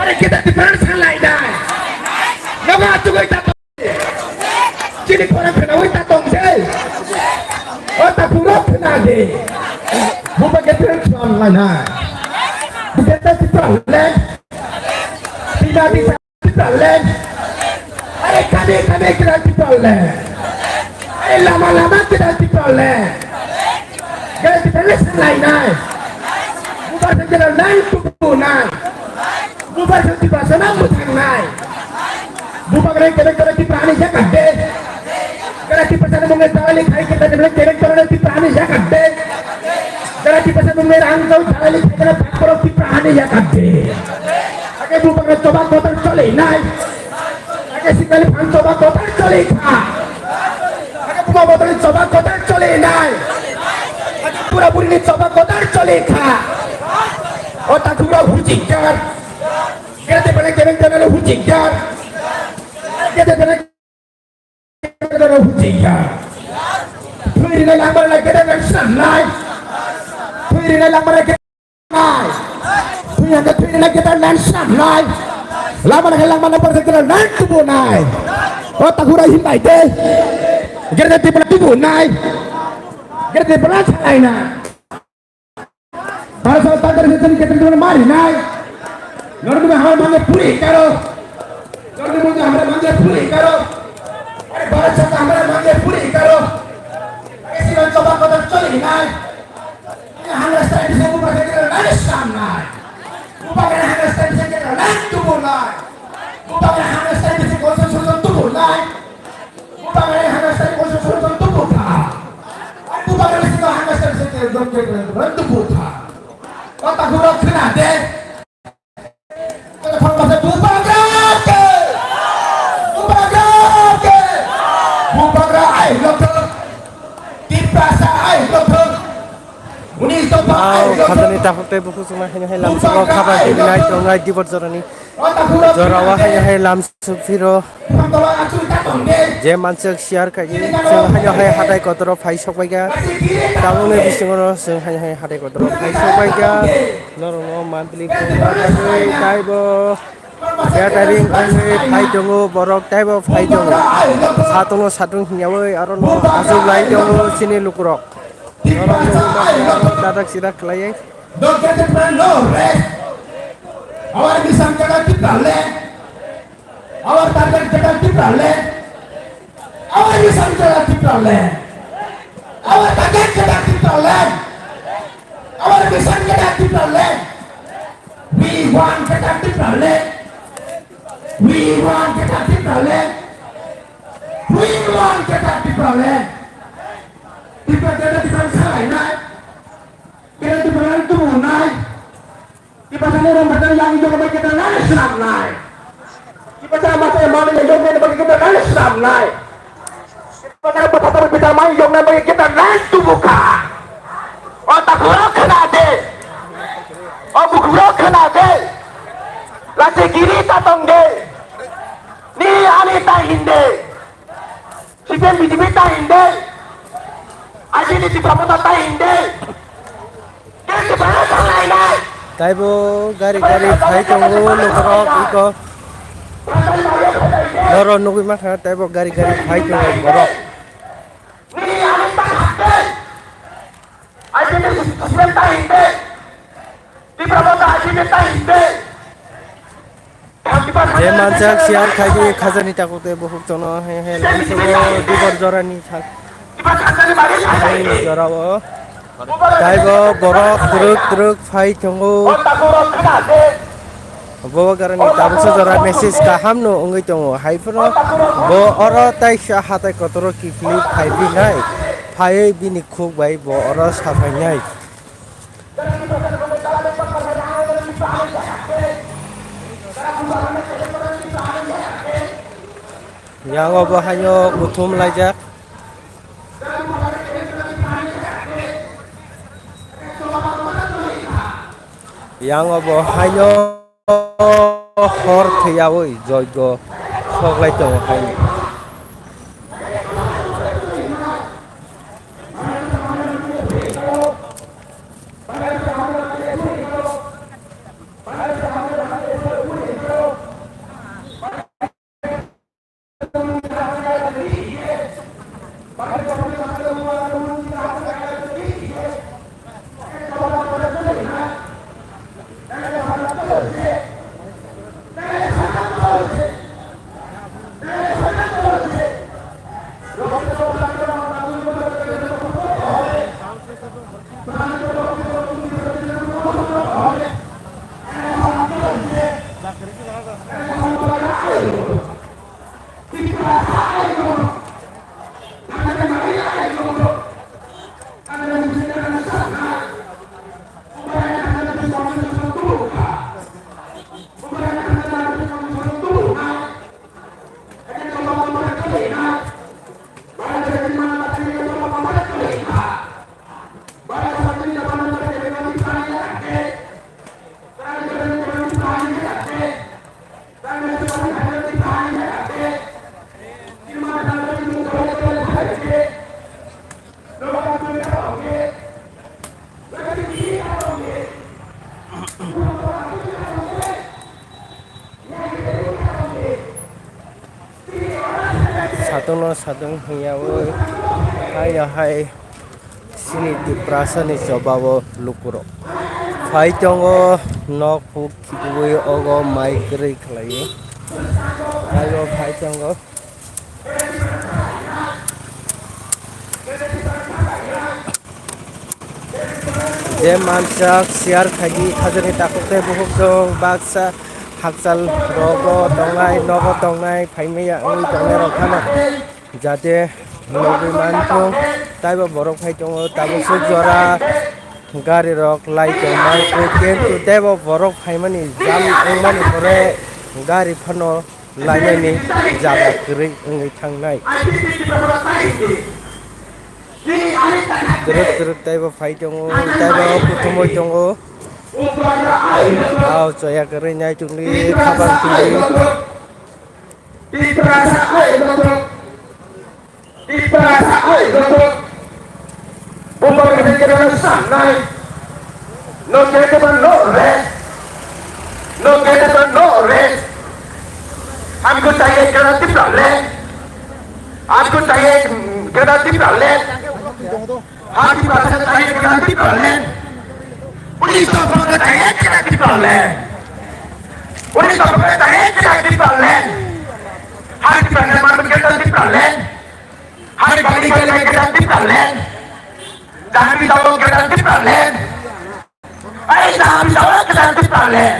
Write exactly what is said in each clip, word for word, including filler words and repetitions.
Are kita Tiprano sanlainai. Nogo achugwi ta tong. Chini khorang khnawi ta tong de. O takhurok khna de. Bubagra Tiprano sanlainai. Bubagra Tiprano le. Tina di Tipraland. Are kami kami kira Tipraland. Are lama lama kira Tipraland. Kira Tipraland sanlainai. Bubagra kira nang tubunai. Bubagra Tiprasa nang buthangnai. Bubagra kira kira Tiprani jakat de. Kira Tiprasa nang mungkin dalali khai kira Tipraland kira kira Tiprani jakat de. Kira Tiprasa nang mungkin rang kau dalali khai kira pakoro Tiprani jakat de. Age bubagra choba kotor choli nai. Age sikali phan choba kotor choli kha. Age buba kotor choba kotor choli nai. Age pura puri ni choba kotor choli kha. O ta dura huji gar. Gede bele gede gede huji gar. Gede bele Thwi rinai langmani lai gede nai swnamnai. Thwi rinai langmani lai gede nai. Thwi hwnkhe thwi rinai gede nai swnamnai. Langmani khe langmani borok gede nai tubunai. O takhura himbai de. Gede tibla tubunai. Gede tibla salainai. Para sa tantar se tani ketan tani mari nai. Nordi mo hamar mange puri karo. Nordi mo hamar mange puri karo. Are Bharat sa hamar mange puri karo. Esi man choba kotor choli nai. Hamar sa tani se bubar se kero nai sam nai. Bubar hamar sa tani se kero nai tubu nai. Bubar hamar sa tani se kotor kotor tubu nai. Bubagra hana sai koso soto tubu kha. Bubagra sino hana sai sai ke dom ke dom tubu kha. Kota hura khna de. Kota phang masa Bubagra ke. Bubagra ke. Bubagra ai lokho. Tiprasa ai lokho. Uni to pa ai lokho. Khajani takhuk tei bukhuk suma hini hai lamsao khaba hini hai tongai dibor jorani. Jorao hai hai lamsao phiro. Je manswk share khaidi, chwng haino hai hatai kotoro phai sokbaikha. Tamoni bisingono chwng haino hai hatai kotoro phai sokbaikha. Norokno monthly phone taibo catering wngwi phai tongo, borok taibo phai tongo. Satung satung hwnyawi arono achuk lai tongo chini lukurok. Norok dadak sidak khlaiwi. Our mission Greater Tipraland. Our target Greater Tipraland. Our mission Greater Tipraland. Our target Greater Tipraland. Our mission Greater Tipraland. We want Greater Tipraland. We want Greater Tipraland. We want Greater Tipraland. Tipra Greater Tipraland salainai. Greater Tipraland tubunai. Kiphilwi rwng bwtwi yang yoknai khe ta nai swnamnai. Kiphilwi masa yang mani yang yoknai bagi khe ta nai swnamnai. Kiphilwi bwtwi bwtwi mani yoknai bagi khe ta nai tubukha. O takhurok khna de. O bukhurok khna de. Lasi giri ta tong de. Ni ani ta hinde. Sipem B J P ta hinde. Ajini Tipra Motha ta hinde. Taibo gari gari phai tongo lukurok iko. Norok nugwi mankha taibo gari gari phai tongo borok. Je manjak share khaidi khajani takhuk tei bukhuk tono he he lamsogo dibor jorani sak. Jorao taibo borok twrwk twrwk phai tongo. Bubagrani tabuksa jora message kaham no wngwi tongo. Hai phano bo oro taisa hatai kotoro kiphilwi phai phinai. Phaiwi bini khuk bai bo oro saphainai. Yang obo haino kuthum laijak. Yang obo haino hor thwiyawi joigo soklai tongo haino. Satung no satung hwnyaui haya hai chini Tiprasa ni choba o lukurok phai tongo, nok huk khibiui ogo mai kwrwi khlaiwi taibo phai tongo. Je manchak share khaidi khajani takhuk tei bukhuk chwng baksa hakchal rogo tongnai, nogo tongnai, phaimaya wngwi tongnai rok phano jate nugwi manthung. Taibo borok phai tongo tabuk swk jora gari rok lai tongmani, kintu teibo borok phaimani jam wngmani pore gari phano lainani jaga kwrwi wngwi thangnai. Twrwk twrwk taibo phai tongo, taibo kuthumwi tongo. Aw choya kwrwi naitukni khabang twi. Tiprasa ai joto. Tiprasa ai joto. Bumbar kete kete no sanai. No kete ba no re. No kete ba no re. Hamko chahiye kera Tipraland. Hamko chahiye kera Tipraland. Hati bahasa chahiye kera Tipraland. Police to photo chahiye kera Tipraland. Police to photo chahiye kera Tipraland. Hati bahasa marun kera Tipraland. Hati bali kera Tipraland. Jahani to kera Tipraland. Ai jahani to kera Tipraland.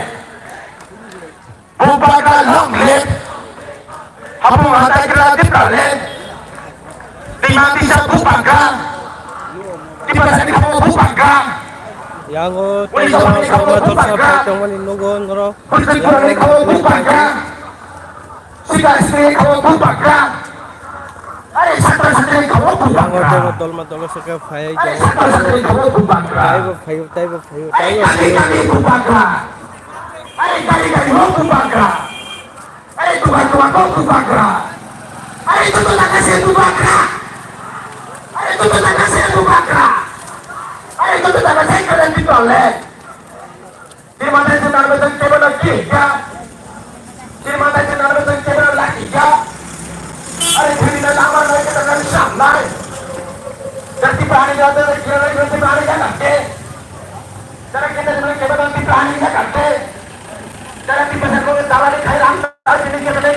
Bubagra long live. Hapung hatai kera Tipraland. Dima bisa Bubagra. Tiprasa ni hapung Bubagra. Yango tei Dharma Dolsa phai tongmani nugo norok. Bubagra. Sika sika ni hapung Bubagra. Are saka saka ni hapung Bubagra. Yango tei Dharma Dolsa khe phai. Are saka saka ni hapung Bubagra. Taibo phaio, taibo phaio, taibo phaio. Are gari gari hapung Bubagra. Are dukan dukan hapung Bubagra. Are joto jaga se Bubagra. Are joto jaga se Bubagra. Are joto jaga se keren di tole. Di mana se narbe jeng kebana kika. Di mana se narbe jeng kebana lakika. Are thani na lamar nai kata nai samnai. Jati bahani jata kira nai jati bahani jana ke. Jara kita jana kebana jati bahani jana ke. Jara kita jana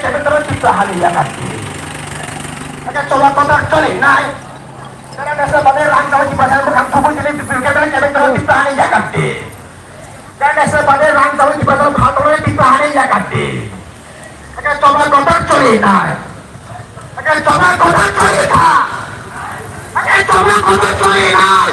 kebana jati bahani jana ke. Aka chola kotak choli nai. Jara nasa bade rang jana kita jana kebana jati bahani jana ke. Jara nasa bade rang jana kita jana kebana jati bahani jana ke. Aka chola kotak choli nai. Aka chola kotak choli nai. Aka chola kotak choli nai.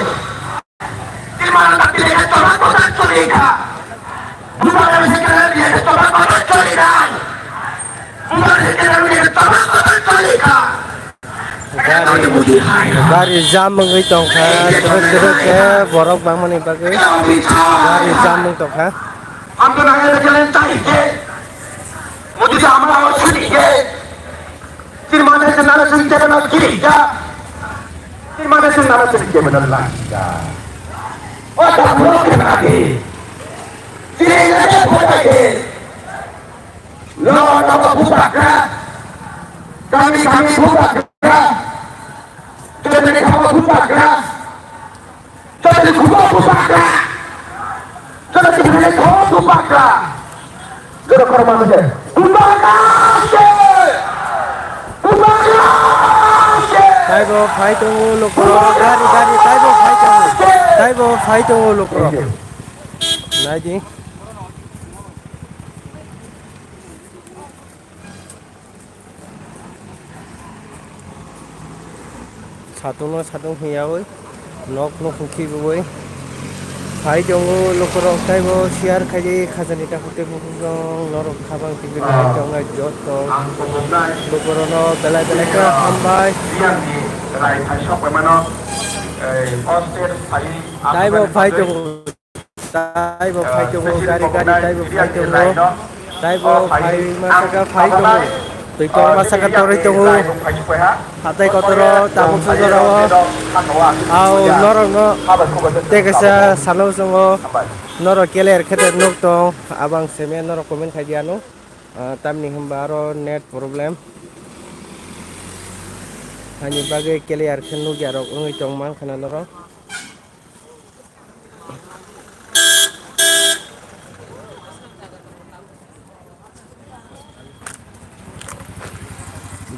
Gari, gari jam wngwi tongkha, twrwk twrwk khe borok bangmani bagwi gari jam wng tongkha. Ang to nang ele kelen chai ke. Modi sa amra awas suni ke. Tirmana se nana suni ke bana kiri ka. Tirmana se nana suni ke bana lagi ka. O ta bro ke na ke. Kiri na ke bro ke. Lo lo Bubagra. Kami kami Bubagra. Kami kami Bubagra. Jotoni khukgo Bubagra, Bubagra! Jora khorokma khe. Bubagra se! Bubagra se! Taibo phai tongo lukurok, gari, gari, taibo phai tongo. Taibo phai tongo lukurok. Nai di. Satung no satung hiyawi, nok no hwnkhe bui phai tongo lukurok, taibo share khaidi khajani takhuk tei bukhuk rok norok khabang tibini hai tongnai joto lukurok no belai belai khe hambai. Taibo phai tongo. Taibo phai tongo, gari, gari, taibo phai tongo. Taibo phai ma saka phai tongo. Twi tor ma saka torwi tongo. Hatai kotoro tabuk sojoro. Au norok no tei kaisa salo songo. Norok clear khe de nuk tong. Abang seme norok comment khai di ano. Ah, tamni hwnba aro net problem. Hani bagwi clear khe nukya rok wngwi tong man khana norok.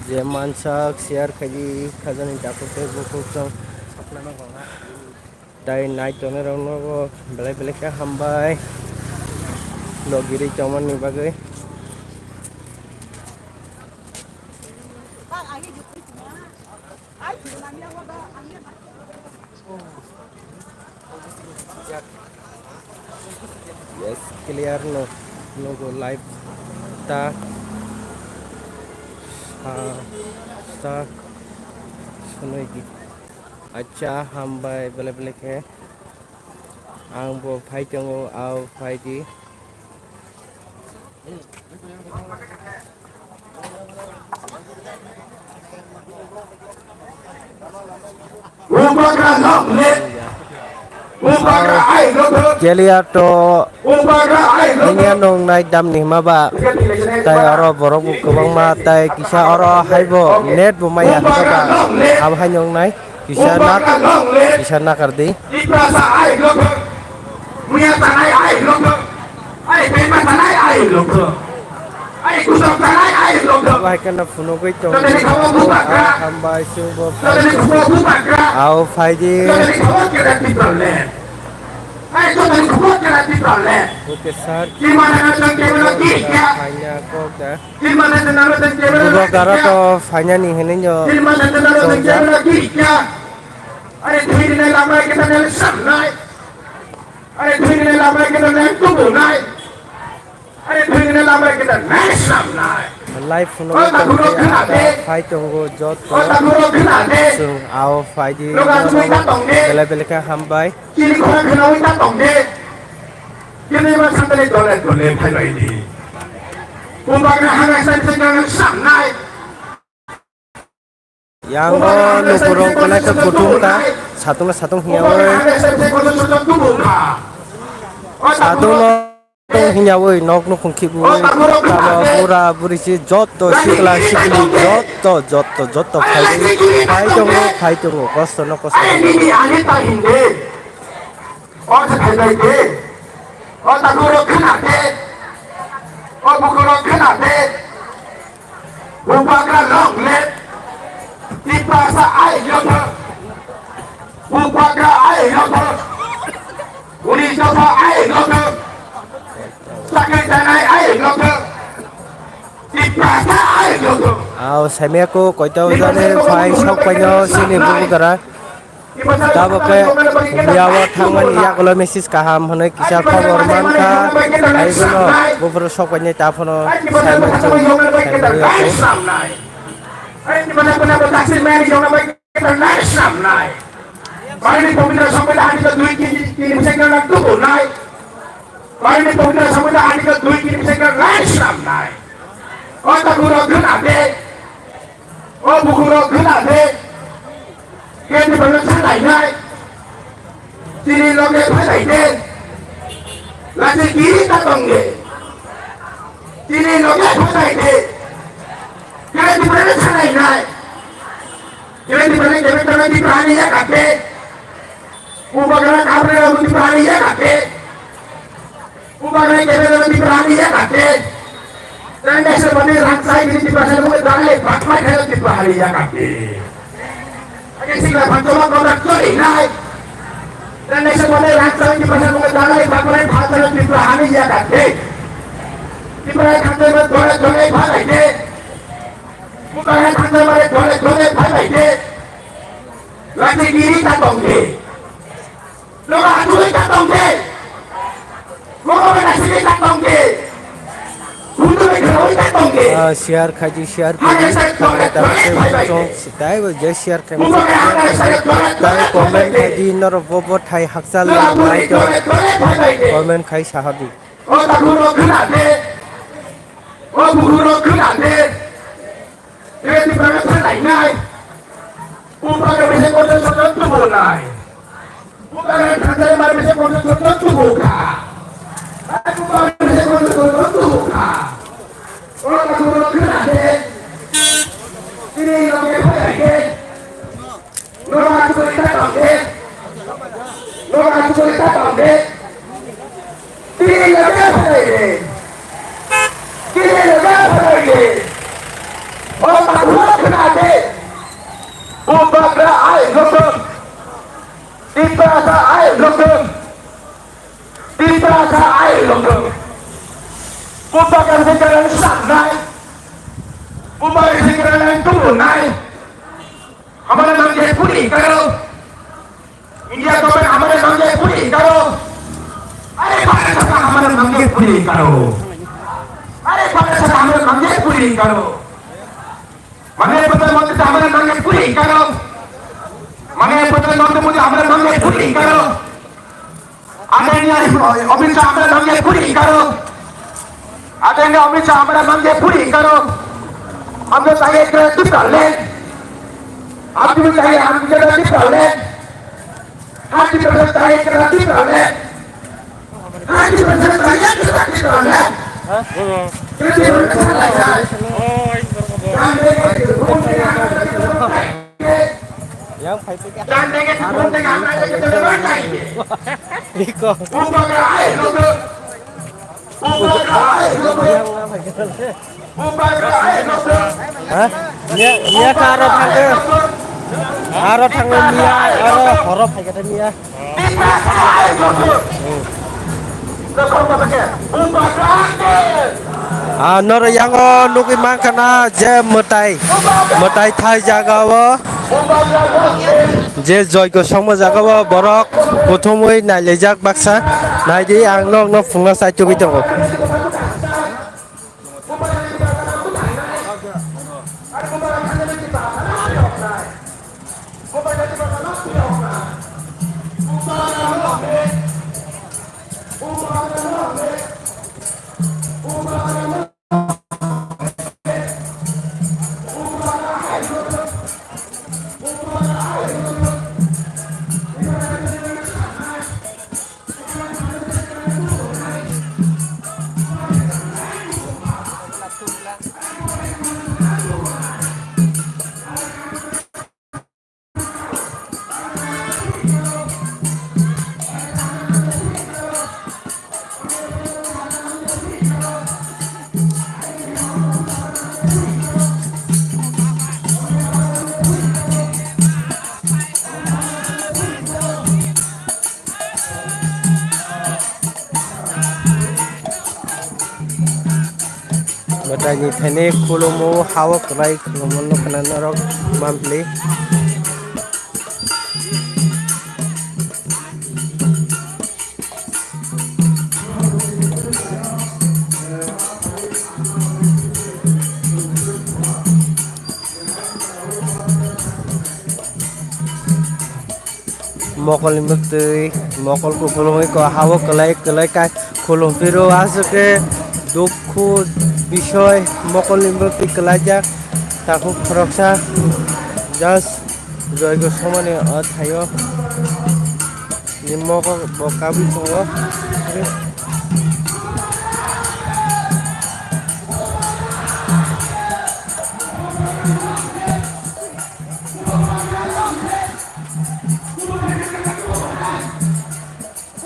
Je mansak share khaidi khajani takhuk tei bukhuk chwng. Tai nai tongnai rok nogo belai belai khe hambai. Logirwi tongmani bagwi. Yes, clear no, nogo live ta, ah, ta, sunoi di. Acha, hambai, belai belai khe. Ang bo phai tongo, ao phai di. Bubagra nok le. Bubagra ai nok. Kelia to. Bubagra ai nok. Nini nong nai dam ni ma ba. Tai aro borok bo kwbangma tai kisa aro hai bo net bo maya hwnba ba. Abo hai nong nai. Kisa nak, kisa nakar di. Tiprasa ai lokthok. Muya tanai ai lokthok. Ai bema tanai ai lokthok. Ai kusok tanai ai lokthok. Bahai kana phunugwi tong. Totally khawa bubagra. Hambai sungbo. Totally khawa bubagra. Au phaidi. Totally khawa kera Tipraland. Ai totally khawa kera Tipraland. Okay sir. Kimana tang kemana kikya. Kanya kok da. Bubagra to phainani hinwi no chongjak. Are thwini lama kita nel samnai. Are thwini lama kita nel tubunai. Are thwini lama kita nel samnai. Live phunugwi tongkhe phai tongo joto. Chwng ao phaidi belai belai khe hambai. Chini khorang khnawi ta tongde. Chini ma sandali dole dole phaibai di. Bubagra hana sai sai nang samnai. Yango lukurok belai khe kutung ta, satung satung hiyawi. Satung no hiyawi nok no khungkhibu. Tamo bura buri si joto sikla sikli joto joto joto phai phai tongo phai tongo kosto no kosto. O khe phaibai de. O takhuk rok khna de. O bukhuk rok khna de. Bubagra long live. Tiprasa ai yotho. Bubagra ai yotho. Uni dopha ai yotho. Sakai tanai ai yotho. Tiprasa ai yotho. Ao semeko koito jani phai sok paino sini Bubagra. Tabok khe India o thangmani yagulo message kaham hwnwi kisa khobor mankha. Haibono buphuru sokbaini ta phano saimanchuk saimanwi. O takhuk rok khna de. O bukhuk rok khna de. Khe ni bangla kha lai nai. Chini loge phai lai de. Lachi kiri ta tong de. Chini loge phai lai de. Khe ni bangla kha lai nai. Khe ni bangla khe ni bangla di prani ya kate. Bubagra kabre rok di prani ya kate. Bubagra kebele Tipra hani ya kate. Tende se bani rang sai bini Tipra sa bubagra dale bakmai khayo Tipra hani ya kate. Ake sila bantoma kodak choli nai. Tende se bani rang sai Tipra sa bubagra dale bakmai khayo Tipra hani ya kate. Tipra kate ba dole dole bhalai de. Bubagra kate ba dole dole bhalai de. Lati giri ta tongde. Nogo atugwi ta tongde. Nogo bena sini ta tongde. Hundu bena sini ta tongde. Ah, share khaidi, share khaidi. Hare sai tongde, tongde, bhai, bhai. Chong sitai bo je share khai. Hundu bena hare sai tongde, tai tongde, comment tongde. Khaidi, noro bo bo thai hakchal. Nogo lai atugwi to. Tongde, tongde, bhai, bhai, de. Comment khai sahadi. O ta huro khna de. O huro khna de. Tei Tipra no phalai nai. Bubagra bisi kotor sotor tubu nai. Bubagra thangtai mar bisi kotor sotor tubu kha. Bubagra bisi kotor sotor tubu kha. Oro ta kuro khna de. Tini loge phalai de. Nogo atugwi ta tongde. Nogo atugwi ta tongde. Tini loge phalai de. Tini loge phalai de. O ta kuro khna de. Bubagra ai loge. Tiprasa ai loge. Tiprasa ai loge. Bubagra se karan sanai. Bubagra se karan tubu nai. Hamara nangye puri karo. India government hamara nangye puri karo. Are Bharat Sarkar hamara nangye puri karo. Are Bharat Sarkar hamara nangye puri karo. Mane Pradhan Mantri hamara nangye puri karo. Mane Pradhan Mantri Modi hamara nangye puri karo. Adanya Amit Shah hamara nangye puri karo. Adanya Amit Shah hamara nangye puri karo. Hum to chahiye ek Tipraland. Hum to chahiye hum to Tipraland. Hum to chahiye ek Tipraland. Hum to chahiye ek Tipraland. Tipraland. Yang five. Iko. Ha? Miya, miya ka aro thangkhe. Aro thangkhe miya, aro horo phaikhe miya. Ah, noro yango nugwi mankha na je mwtai, mwtai thai jaga o je joigo songma jaga o borok kuthumwi nailaijak baksa. Naidi ang nokno phunukna chaitugwi tongo. Mwtaini thani khulumo, hao kwlai khulumo nukha na norok monthly. Mokolni mwktwi, mokol kuphulungwi ko hao kwlai kwlai kha khulum phiro, aswk khe dukhu bisoi mokolni mwktwi kwlaijak. Takhuk khoroksa just joigo somani o thaio ni mokol bo kabwi tongo.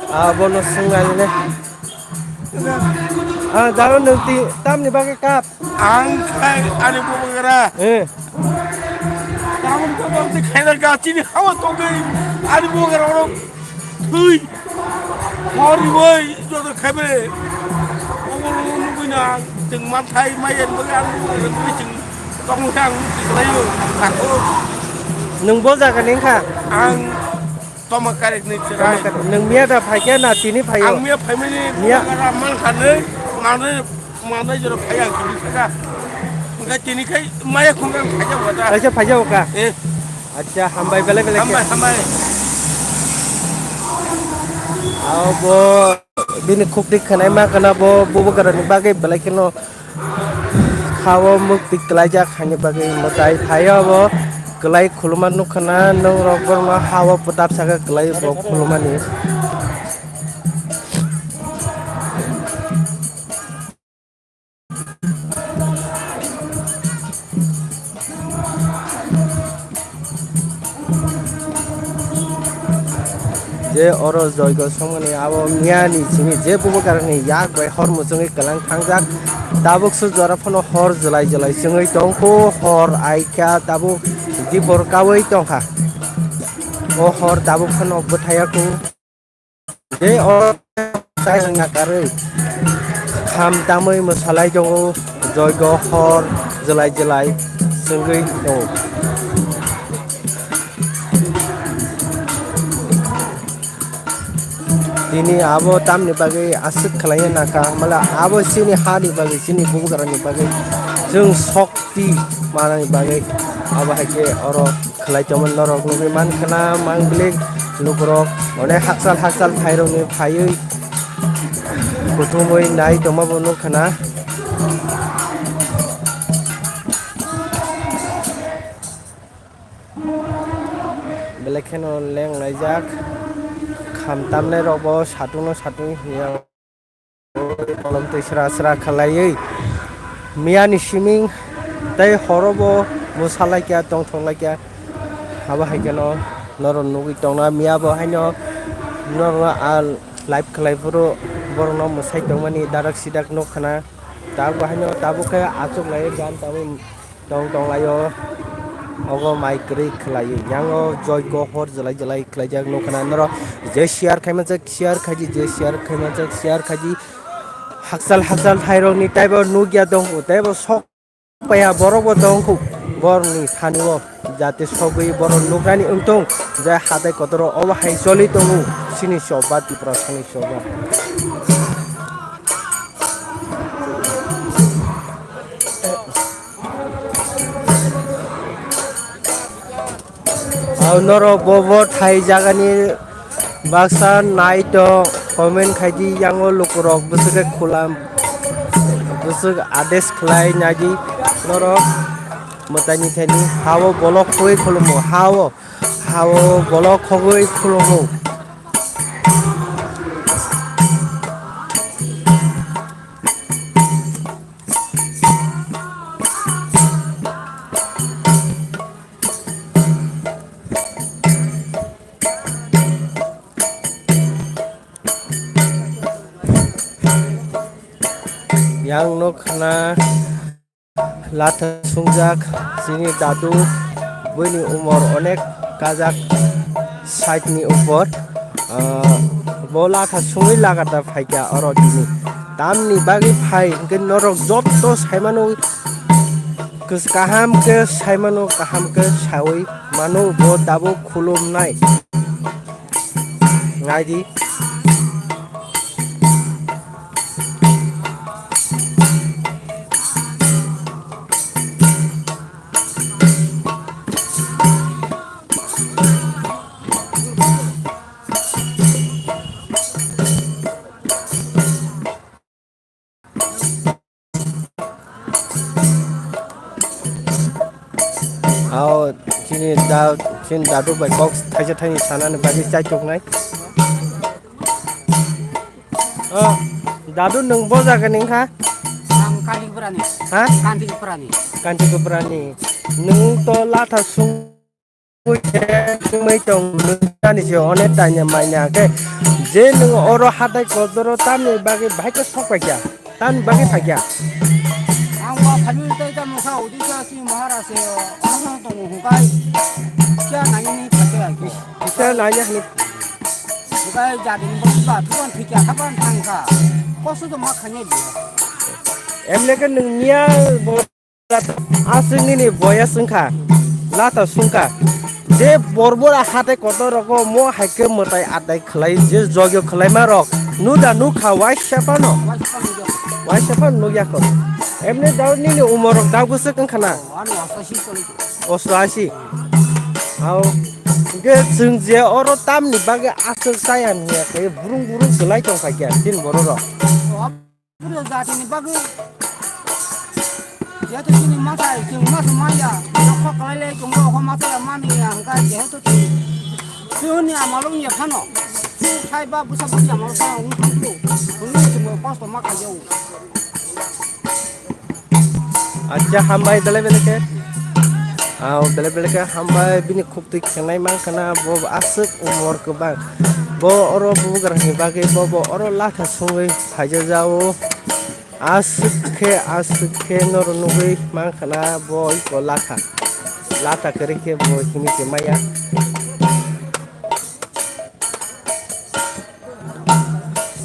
Abono swngnainai. Ah, daro nwng ti-, tamni bagwi kap? Ang khai ani bubagra. Eh. Tamni bagwi khaina gachini hawa tongwi ani bubagra oro thwi. Hori woi joto khaibe. Obo nugui na chwng manthai mayan bagwi ani bubagra twi chwng tongmani ang nukgwi kwlaio. Ako. Nwng bo jaga ni wngkha? Ang Toma karik ni chirai. Nwng miya da phaikhe na tini phaio? Ang miya phaimani miya bubagra man khanwi manwi manwi jora phaiya ang tini khaga. Wngkha tini khai maya khungang phaija wada. Kaisa phaija waka? Eh. Acha, hambai belai belai khe. Hambai, hambai. Abo bini khukti khwnai ma khana bo bubagra ni bagwi belai kheno. Khao mukti kwlaijak haini bagwi mwtai phaio bo kwlai khuluma nukha na, nwng rok borokno hao pwtap saka kwlai bo khulumani. Je oro joigo songmani abo miyani simi je bubagrani yak bai hor muchungwi kwlang thangjak. Tabuk se jora phano hor jwlai jwlai chwngwi tongkho, hor aikha tabuk dipor kaui tongkha. O hor tabuk phano bwthaiya kho. Je o chai wngya karwi kham tamwi mwsalai tongo, joigo hor jwlai jwlai chwngwi tongo. Tini abo tamni bagwi aswk khlaiwi nakha, mala abo chini hani bagwi, chini bubagrani bagwi chwng sokti manani bagwi abo hai khe oro khlai tongmani norok nugwi mankha na, manglik lukurok onek hakchal hakchal phairokni phaiwi kuthumwi nai tongma bo nukha na. Belai kheno leng laijak, kham tamnai rok bo satung no satung hiya. Kolom twi sra sra khalaiwi miyani siming tei horo bo mwsa laikya, tongthok laikya. Abo hai kheno norok nugwi tongna miya bo haino norokno a live khlai phuru borokno mwsai tongmani darak sidak nukha na. Tabuk haino tabuk khe achuk lai gan tabuk. Tong tong laio. Ogo mai kwrwi khlaiwi. Yango joigo hor jwlai jwlai khlaijak nukha na norok. Je share khaimanjak share khaidi, je share khaimanjak share khaidi. Hakchal hakchal thairokni taibo nukya tongkhu, taibo sok paiya borokbo tongkhu. Borokni thani-o jate sogwi borok nukrani wngtong. Je hatai kotoro obo hai choli tongo. Chini choba Tripura sani choba. Ang norok bo bo thai jagani baksa nai tong comment khaidi yango lukurok bwswk khe khulam bwswk ades khlai naidi norok mwtaini thani hao bolok khogwi khulumo hao hao bolok khogwi khulumo. Yang no khna latha sungjak chini dadu, buini umor onek kajak, sait ni upor. Ah, bo latha sungwi lagata phaikha oro tini. Tamni bagwi phai hwnkhe norok jotto saimano, kaham khe saimano, kaham khe sawi mano, bo tabuk khulumnai. Nai di. Ao chini da, chini dadu bai kok thaisa thaini sanani bagwi chaituknai. O, dadu nwng bo jaga ni wngkha? Ang Kantipuprani. Ha? Kantipuprani. Kantipuprani. Nwng to latha sung Wngwi tong nani se onek taina maina khe je nwng oro hatai kotor o tamni bagwi bahai khe sok paikha, tamni bagwi phaikha. Ang ba phaimani tei tamo sa Odisha si Maharaj se, ano tongo hwnkhe kya nangni phaikha. Kisa naina hwnwi. Hwnkhe jadini bagwi ba thuban thikya, thaban thangkha. Kosto to ma khainai bo. Emne khe nwng miya bo Aswk nini boyas wngkha, lata sungkha. Je borbora hatai kotor rogo mo hai khe mwtai atai khlai, je jogyo khlaima rok nuda nukha waisa phano. Waisa phano nukya kho. Emne dao nini umor rok dao bwswk wngkha na? Osto asi. Ao. Hwnkhe chwng je oro tamni bagwi aswk chaya hinya khe burung burung kwlai tongkha khe chini borok rok. Bwrwi jatini bagwi jehetu chini masa, chwng masa manya, nokha kwlailai tongo, okho masa mani ya, hwnkha jehetu chwng, chwngni amalo wngya phano, chwng khai ba bwsa bwsa amalo phano wng thangkhu, hwnwi chwngbo kosto ma khaijao. Acha, hambai belai belai khe. Ao belai belai khe hambai bini khuk twi khenai mankha na bo aswk umor kwbang. Bo oro bubagrani bagwi bo, bo oro latha sungwi phaijajao. Aswk khe, aswk khe norok nugwi mankha na bo iko latha. Latha kwrwi khe bo himwi se maya.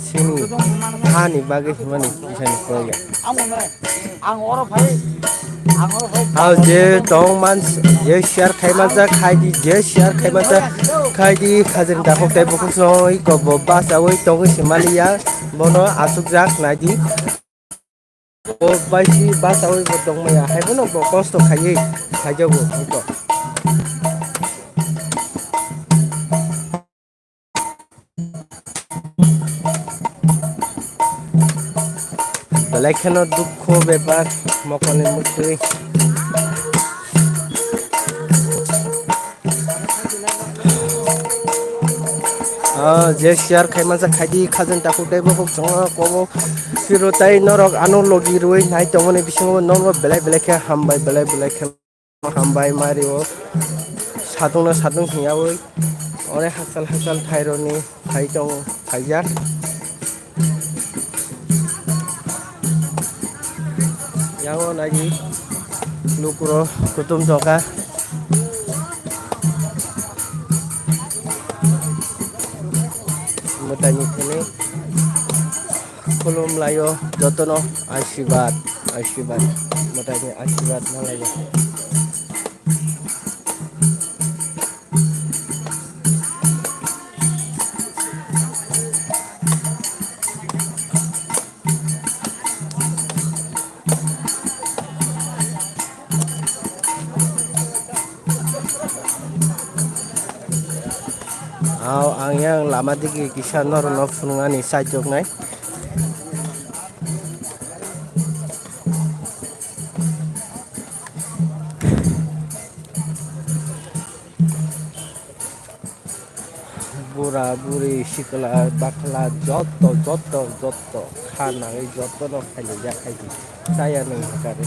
Chini hani bagwi himani kisani proya. Ang oro phai, ang oro phai. Hao je tong man, je share khai man jak khai di, je share khai man jak khai di, khajin dakhok tei bukhuk soi ko bo bachawi tongwi se maliya, bono aswk jak nai di. Bo baisi bachawi bo tongmaya, hai bono bo kosto khaiwi khaijago iko. Belai kheno dukho bepar mokoni mukti. Ah, je share khai mansa khai di, khajin takhuk tei bokhok chwngno kobo phiro tei norok ano logi rwui nai tongmani bisingo norok belai belai khe hambai, belai belai khe. Hambai mari o satung no satung hingyawi ore hakchal hakchal thaironi phai tongo phaijak. Yango naidi lukuro kutum tongkha mwtaini thani. Khulum laio jotono asirwad, asirwad, mwtaini asirwad ma laio. Ao ang yang lama digi kisa norokno phunuknani chaichoknai. Bura buri sikla bakla jotto jotto jotto kha nangwi jottono khainwi ya khaidi chaya nung hwnkhe.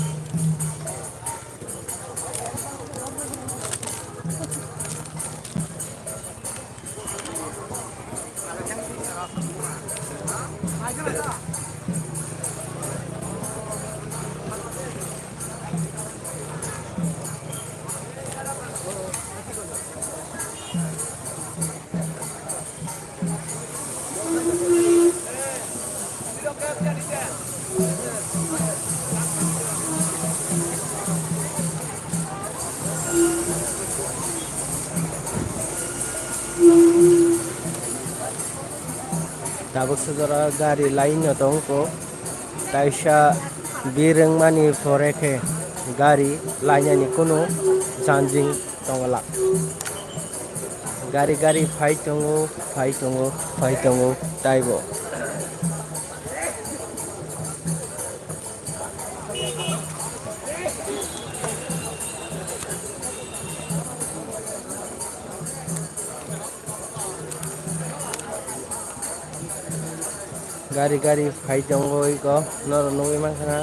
Tabuk sujora gari line no tongkho, kaisa birwngmani pore khe gari lainani kunu janjing tongla. Gari gari phai tongo, phai tongo, phai tongo taibo. Gari gari phai tongo iko norok nugwi mankha na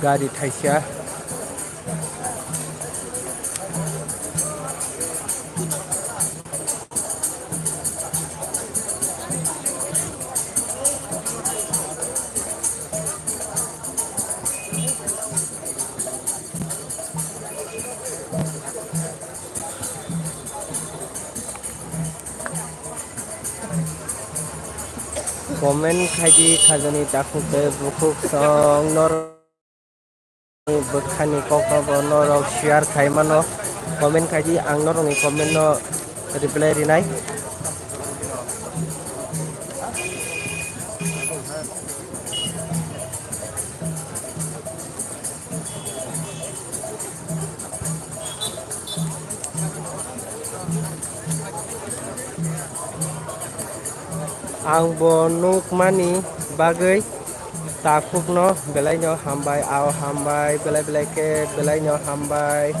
gari thaisa. Comment khaidi khajani takhuk tei bukhuk song norok bwkhani kokno bo norok share khai mano. Comment khaidi, ang norokni comment no reply rinai. Ang bo nukmani bagwi takhukno belaino hambai, ao hambai, belai belai khe belaino hambai,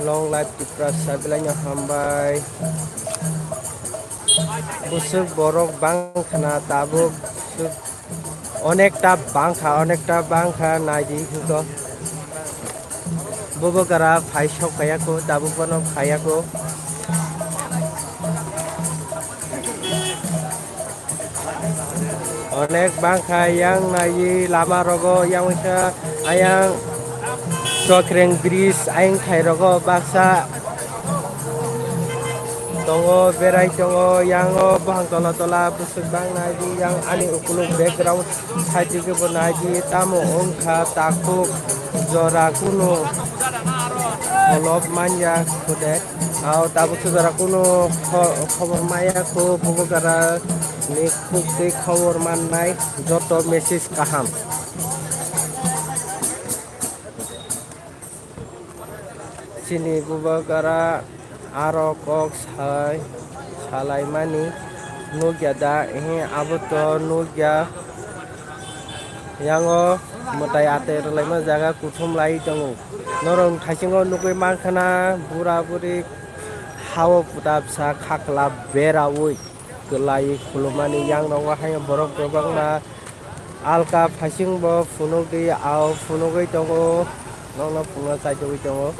long life Tiprasa belaino hambai. Bwswk borok bang khna tabuk bwswk. Onekta bangkha, onekta bangkha, naidi hwnkhe. Bubagra phai sok phaiya kho, tabuk bono phaiya kho. Onek bangkha yang naiwi lama rogo, yang wngkha ayang Chokreng bridge ayang thai rogo baksa. Tongo, berai tongo, yango buphang tola tola bwswk bang naidi, yang ani ukuluk background side o khe bo naidi, tamo wngkha takhuk jora kunu holop manya khude. Ao tabuk se jora kunu kho-, khobor maya khu, bubagra ni khuk tei khobor mannai joto message kaham. Chini bubagra aro kok sai, salaimani nukya da? Ehe, abo to nukya. Yango mwtai atwi rwlaima jaga kuthum lai tongo. Norok thaisingo nugwi mankha na, bura buri hao puta bwsa khakla beraui kwlai khulumani, yang rogo haino borok kwbangma. Alka phaising bo phunukdi, ao phunugwi tongo, nokno phunukna chaitugwi tongo.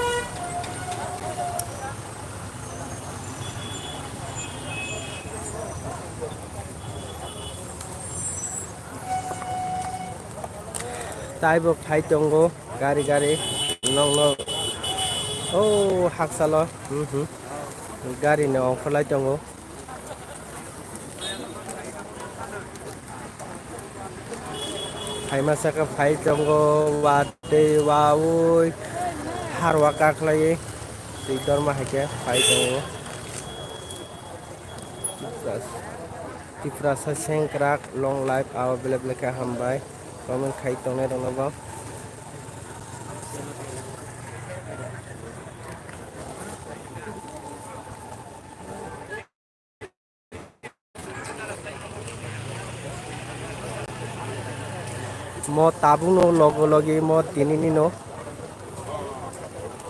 Taibo phai tongo gari gari, nokno o haksalo, hmm, hmm, gari no ongkhorlai tongo. Phaima saka phai tongo, watwi wawi harwa kakhwlaiwi twi dorma hai khe phai tongo. Tiprasa sengkrak long life, abo belai belai khe hambai comment khai tongnai rokno bo. Mo tabukno logo logi mo tinini no.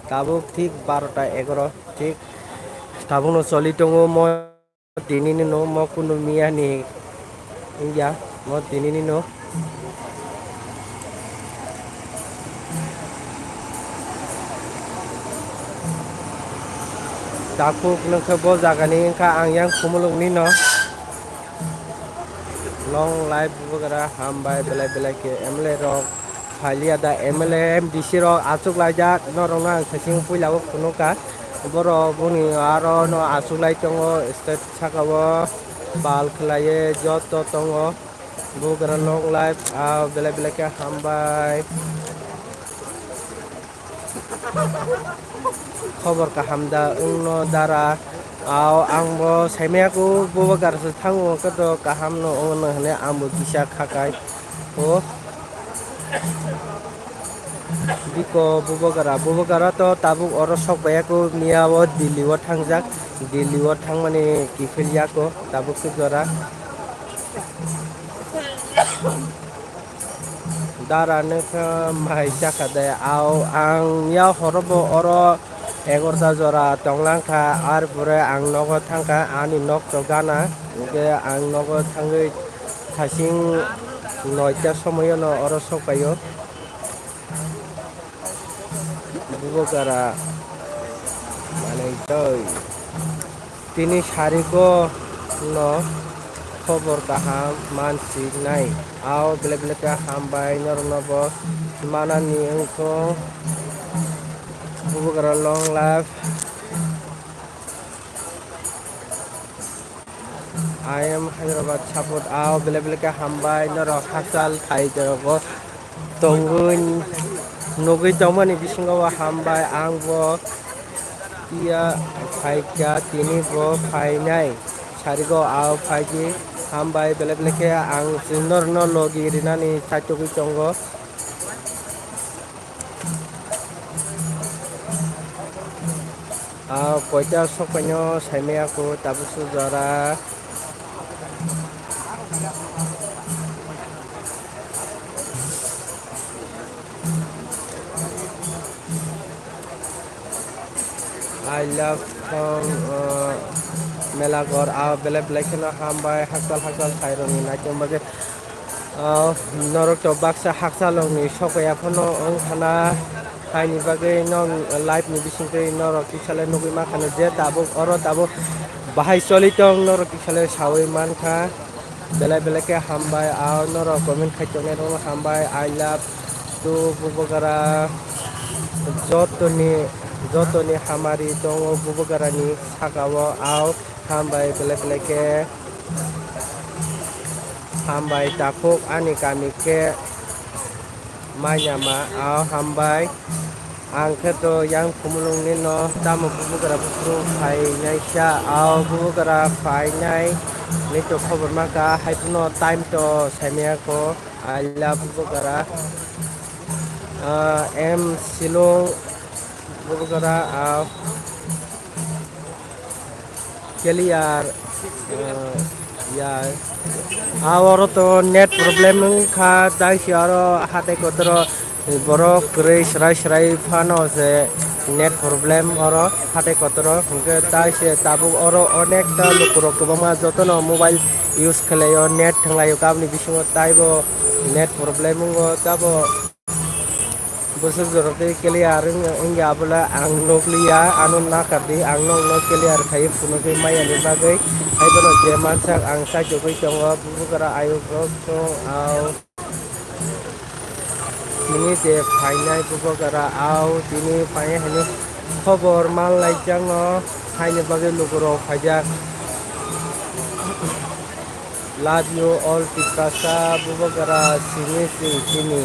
Tabuk thik barota egaro thik tabukno choli tongo mo tinini no, mo kunu miya ni wngya mo tinini no. Takhuk nokhe bo jaga ni wngkha ang yang Khumulwng ni no. Long life bubagra hambai belai belai khe M L A rok phailiya da, M L A M D C rok achuk laijak norok no ang sesing puila o phunukha. Borok boni aro no achuk lai tongo stage saka o bal khwlaiwi joto tongo. Bubagra long life, ah, belai belai khe hambai. Khobor kaham da wngno dara. Ao ang bo saimaya kho bubagra se thango hwnkhe to kaham no wngno hwnwi ang bo kisa khakai. O. Biko bubagra, bubagra to tabuk oro sok baiya kho, miya o Delhi o thangjak, Delhi o thangmani kiphil ya kho tabuk se jora. Dara nokha mai chakha de, ao ang ya horo bo oro egarota jora tonglang kha, ar pore ang nogo thang kha, ani nok to gana, hwnkhe ang nogo thangwi thasing noita somoyo no oro sok paio. Bubagra manwi twi. Tini sariko no khobor kaham mansi nai. Ao belai belai khe hambai norokno bo manani wngkho. Bubagra long life. I am Hyderabad support. Ao belai belai khe hambai norok hakchal thai rogo tongwi nugwi tongmani bisingo hambai. Ang bo iya phaikha, tini bo phainai sarigo. Ao phaidi hambai belai belai khe ang norokno logi rinani saichugwi tongo. Ah, koita sokpaino saimaya ko tabuk sujara. I love song, uh, Melagor, ah, belai belai kheno hambai, hakchal hakchal sairokni naitong bagwi. Ah, norok to baksa hakchalokni sokya phano wng khana, haini bagwi no live ni bisingtwi norok tisale nugwi mankha je tabuk oro tabuk bahai choli tong, norok tisale sawi mankha. Belai belai khe hambai, ah, norok comment khai tongnai rokno hambai. I love to Bubagra, jotoni, jotoni hamari tongo Bubagrani sakao, ao hambai belai belai khe. Hambai takhuk ani kami khe Manyama, ao hambai. Ang khe to yang Khumulwngni no tamo Bubagra buphuru phainai sa, ao Bubagra phainai ni to khobor mankha, hai phano time to saimaya ko. I love Bubagra. Ah, M Silung Bubagra, ah, clear, ah, ya. Ah, oro to net problem wngkha, tei se oro hatai kotoro borok kwrwi srai srai phano se net problem oro hatai kotoro. Hwnkhe tei se tabuk oro onekta lukurok kwbangma jotono mobile use khlaio, net thwnglaio, aboni bisingo taibo net problem wngo tabo. Bwswk jorok tei clear wng-, wngya abole ang nukliya, ano nakardi, ang nokno clear khaiwi phunugwi maya ni bagwi. Haibono je mansak ang saichugwi tongo, Bubagra ayuk rok chwng ao. Tini je phainai Bubagra ao, tini phainai hinwi khobor manlaijakno, haini bagwi lukurok phaijak. Love you all Tiprasa, Bubagra simi si chini,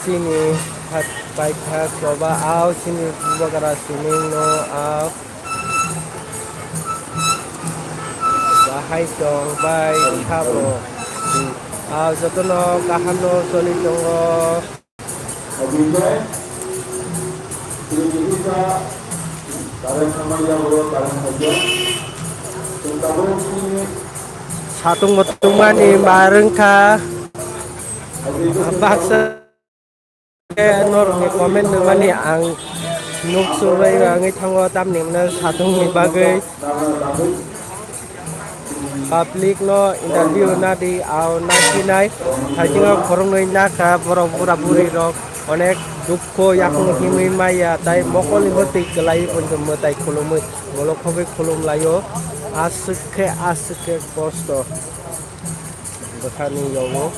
chini hat paikha choba ao chini Bubagra simi no ao bahai tong bai khabo. Ao jotono kaham no choli tongo. Satung motungmani ma rwngkha. Baksa norokni comment rwmani ang nukchuk bai wngwi thango, tamni hwnwi satungni bagwi. Public no interview nadi, ao nasinai, haisingo khoroknwi nakha borok bura buri rok onek dukho yakung himwi maya, tai mokolni bo twi kwlaiwi bo mwtai khulumwi bolok khogwi khulum laio, aswk khe aswk khe kosto bwkhani yogo.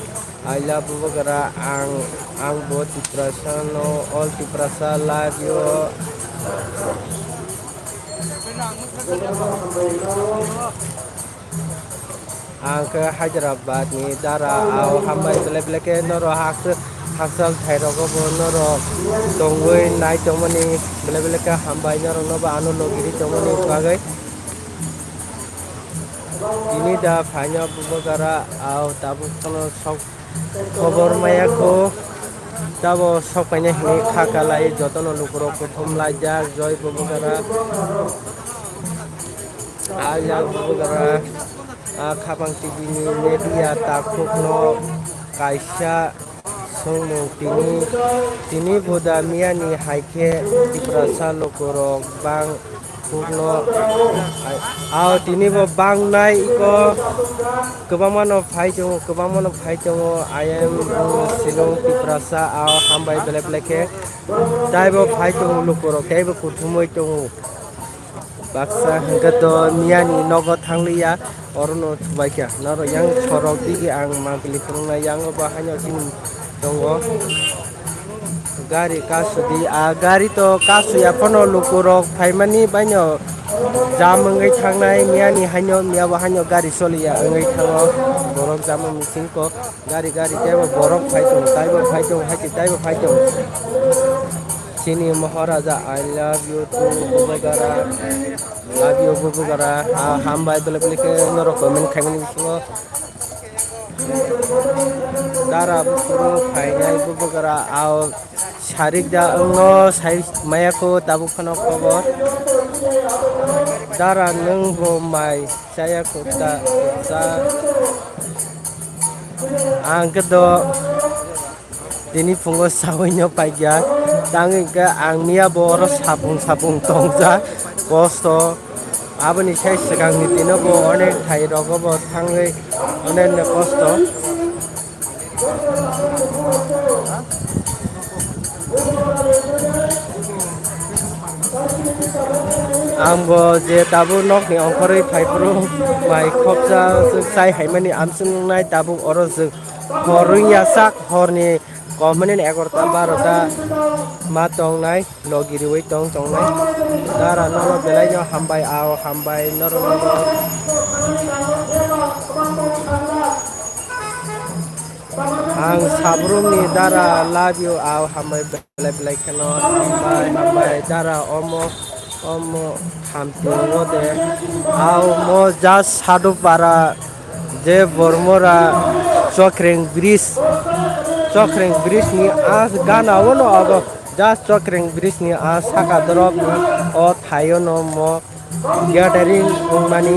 I love Bubagra, ang, ang bo Tiprasa no, all Tiprasa love you. Ang khe Hyderabad ni dara, ao hambai belai belai khe norok hakchal, hakchal thai rogo bo norok tongwi nai tongmani belai belai khe hambai norok no bo ano logi ri tongmani bagwi. Tini da phaino Bubagra, ao tabuk phano sok khobor maya kho. Tabo sok paina hinwi kha kalai, jotono lukurok kuthum laijak, joi Bubagra. I love Bubagra. Ah, Khapang T V ni media takhukno kaisa swngmung tini, tini Buda miyani hai khe Tiprasa lukurok bang Hukno, ao tini bo bangnai iko kwbangma no phai tongo, kwbangma no phai tongo. I am, um, Silong Tiprasa, ao hambai belai belai khe. Taibo phai tongo lukurok, taibo kuthumwi tongo. Baksa hwnkhe to miyani nogo thangliya. Orono thubaikha. Norok yang sorok digi ang mangpili phunuknai, yango bo haino chini tongo. Gari kasudi, a gari to kasuya phano lukurok phaimani baino Jam wngwi thangnai, miyani haino, miyabo haino gari choliya wngwi thango. Borok jamo mising ko gari gari teibo borok phai tongo, taibo phai tongo, haike taibo phai tongo. Chini Maharaja, I love you too, Bubagara. Love you, Bubagara. Ah, hambai, bele bele khe norok comment khaimani bisingo. Dara buphuru phainai Bubagara, ao sarik da wngno sai maya kho tabuk phano khobor. Dara nwng bo mai chaya kho ta, ta. Ang khe do tini phungo sawi no paikha, tang hwnkhe ang miya bo oro sapung sapung tongjak, kosto. Aboni sai swkangni dino bo onek thai rogo bo thangwi onek no kosto. Ang bo je tabuk nokni ongkhorwi phaiphuru bai khopsa chai haimani amsung nai tabuk oro chwng hor wngya sak horni kom hwnwi egarota barota ma tongnai logi riwi tong tongnai. Dara nono belai no hambai ao hambai norok nono. Ang sabrumni dara love you, ao hambai belai belai kheno hambai, hambai dara omo, omo hamtwi wngode. Ao mo just Sadhu Para je Bormora Chokreng Bridge, Chokreng Bridge ni a gana ono abo just Chokreng Bridge ni a saka dorop o thaio no mo gathering wngmani.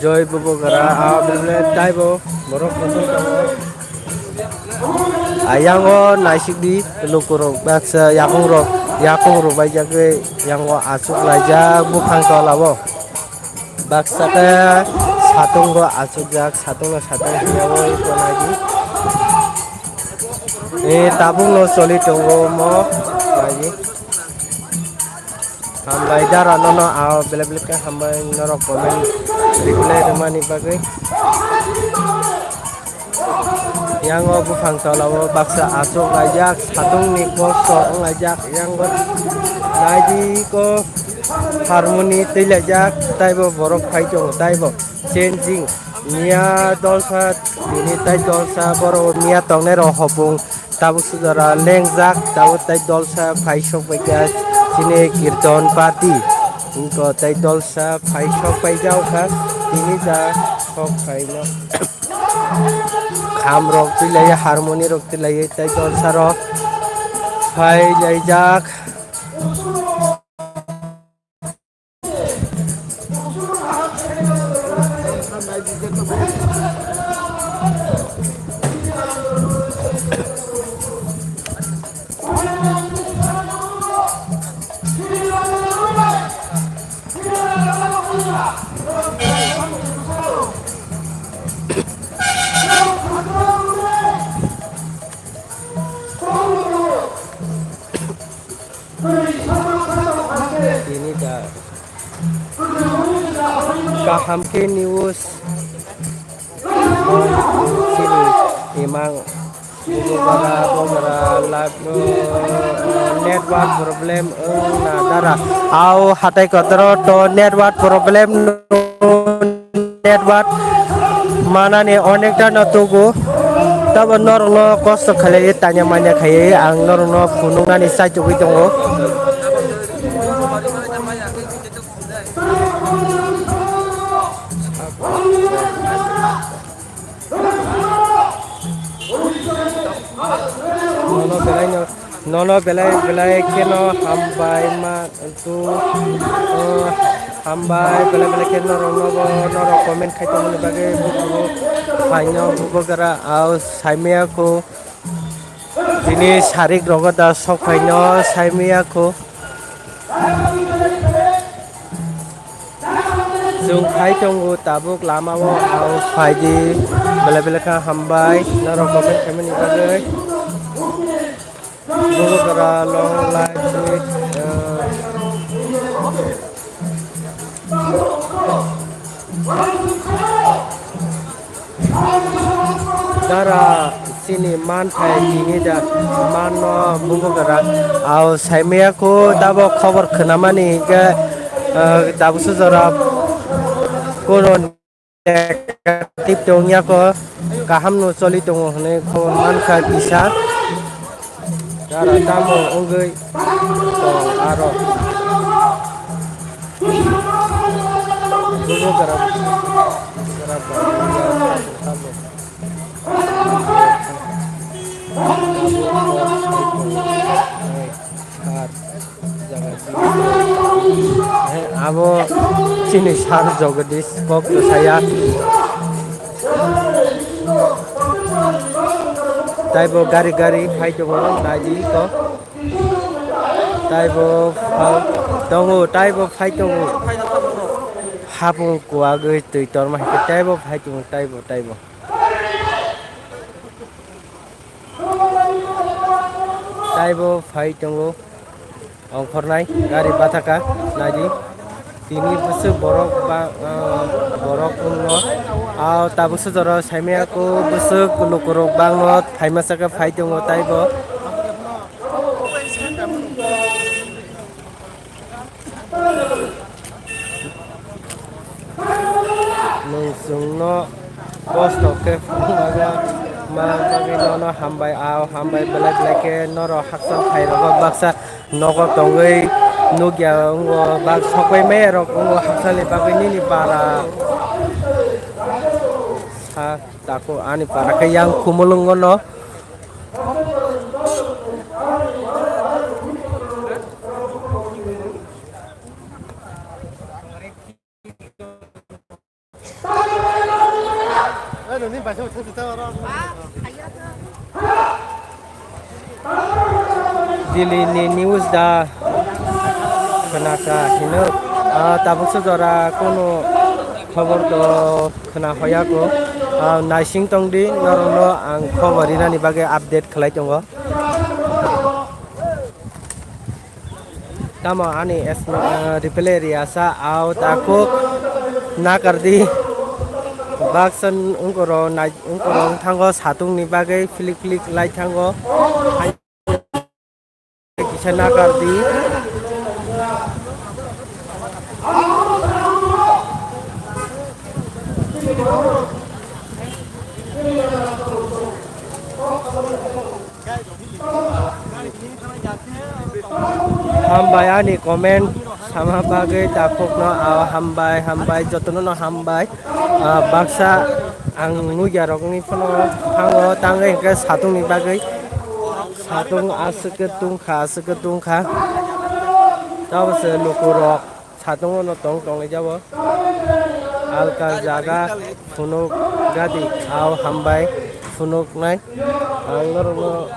Joy Bubagara, ah, bele taibo borok kotor tongo. Ayango naisik di lukurok baksa yakung rok, yakung rok bai jagwi yango asuk laijak buphang tola o. Baksa khe satung bo achukjak, satung no satung hiyaui tonai di. E tabuk no choli tongo omo nai di. Hambai dara nono ao belai belai khe hambai norok comment reply rwmani bagwi. Yango buphang tola o baksa achuk laijak, satung ni kosto wng laijak, yango nai di ko harmoni twi laijak, taibo borok phai tongo, taibo changing. Miya dolsa, bini tai dolsa, borok miya tongnai rok hopung tabuk sujara lengjak, tabuk tai dolsa phai sok bai kha chini kirton party. Wngkha tai dolsa phai sok pai jao kha, tini da sok phai no. Kham rok twi lai, harmoni rok twi lai, tai dolsa rok phai lai jak. Tini da kaham khe news. Chini imang bumara bumara live no network problem wng na dara. Au hatai kotoro to network problem no network manani onekta no tugu. Tabo norokno kosto khlai tanya manya khai ang norokno phunuknani chaichugwi tongo. Nono belai no, nono belai belai kheno hambai ma tu, o, hambai belai belai khe norok nobo norok comment khai tongmani bagwi buphuru phaino bubagra au saimaya kho. Tini sarik rogo da sok phaino saimaya kho. Chwng phai tongo tabuk lama o, ang phai di belai belai kha hambai norok comment khaimani bagwi. Bubagra long life with, uh, Jara chini manthai tini da manno bugo gara. Au saimaya ko tabo khobor khnamani hingke, eh, tabuksa jora kono negative tongya ko, kaham no choli tongo hinui khobor mankha kisa. Jara tamo wngwi tong aro. Bugo gara, gara tamo. Abo chini sir Jagadish kok to saya. Taibo gari gari phai tongo, naidi kok. Taibo phai tongo, taibo phai tongo. Hapung kuagwi twi torma hai khe taibo phai tongo, taibo, taibo. Taibo phai tongo, ongkhornai gari bathaka, naidi. Tini bwswk borok ba, ah, borok wngno. Ah, tabuksa jora saimaya ko bwswk lukurok bangno phaima saka phai tongo, taibo. Nwng chwngno kosto khe phunukna ma bagwi nono hambai, ao hambai belai belai khe norok hakchal phairogo baksa nogo tongwi nukya wngo, bak sokbai maya rok wngo hakchalni bagwi nini para sa tako ani para khe yang Khumulwngo no. Delhi ni news da khwnakha hino, ah, tabuksa jora kunu khobor to khwna hoya ko, ah, naising tong di, norokno ang khobor rinani bagwi update khlai tongo. Tamo ani esma, ah, reply riyasa, au takhuk nakardi. Baksa ungkoro nai, ungkoro wngthango, satungni bagwi philik philik lai thango. Kisa nakardi. Hambai ani comment sama bagwi takhukno, ah, hambai, hambai, jotono no hambai. Ah, baksa ang nukya rokni phano thango, tangwi hwnkhe satungni bagwi. Satung aswk khe tungkha, aswk khe tungkha. Tabose lukurok. Satungo no tong tong lai jabo. Alka jaga phunuk gadi, au hambai phunuk nai. Ang norokno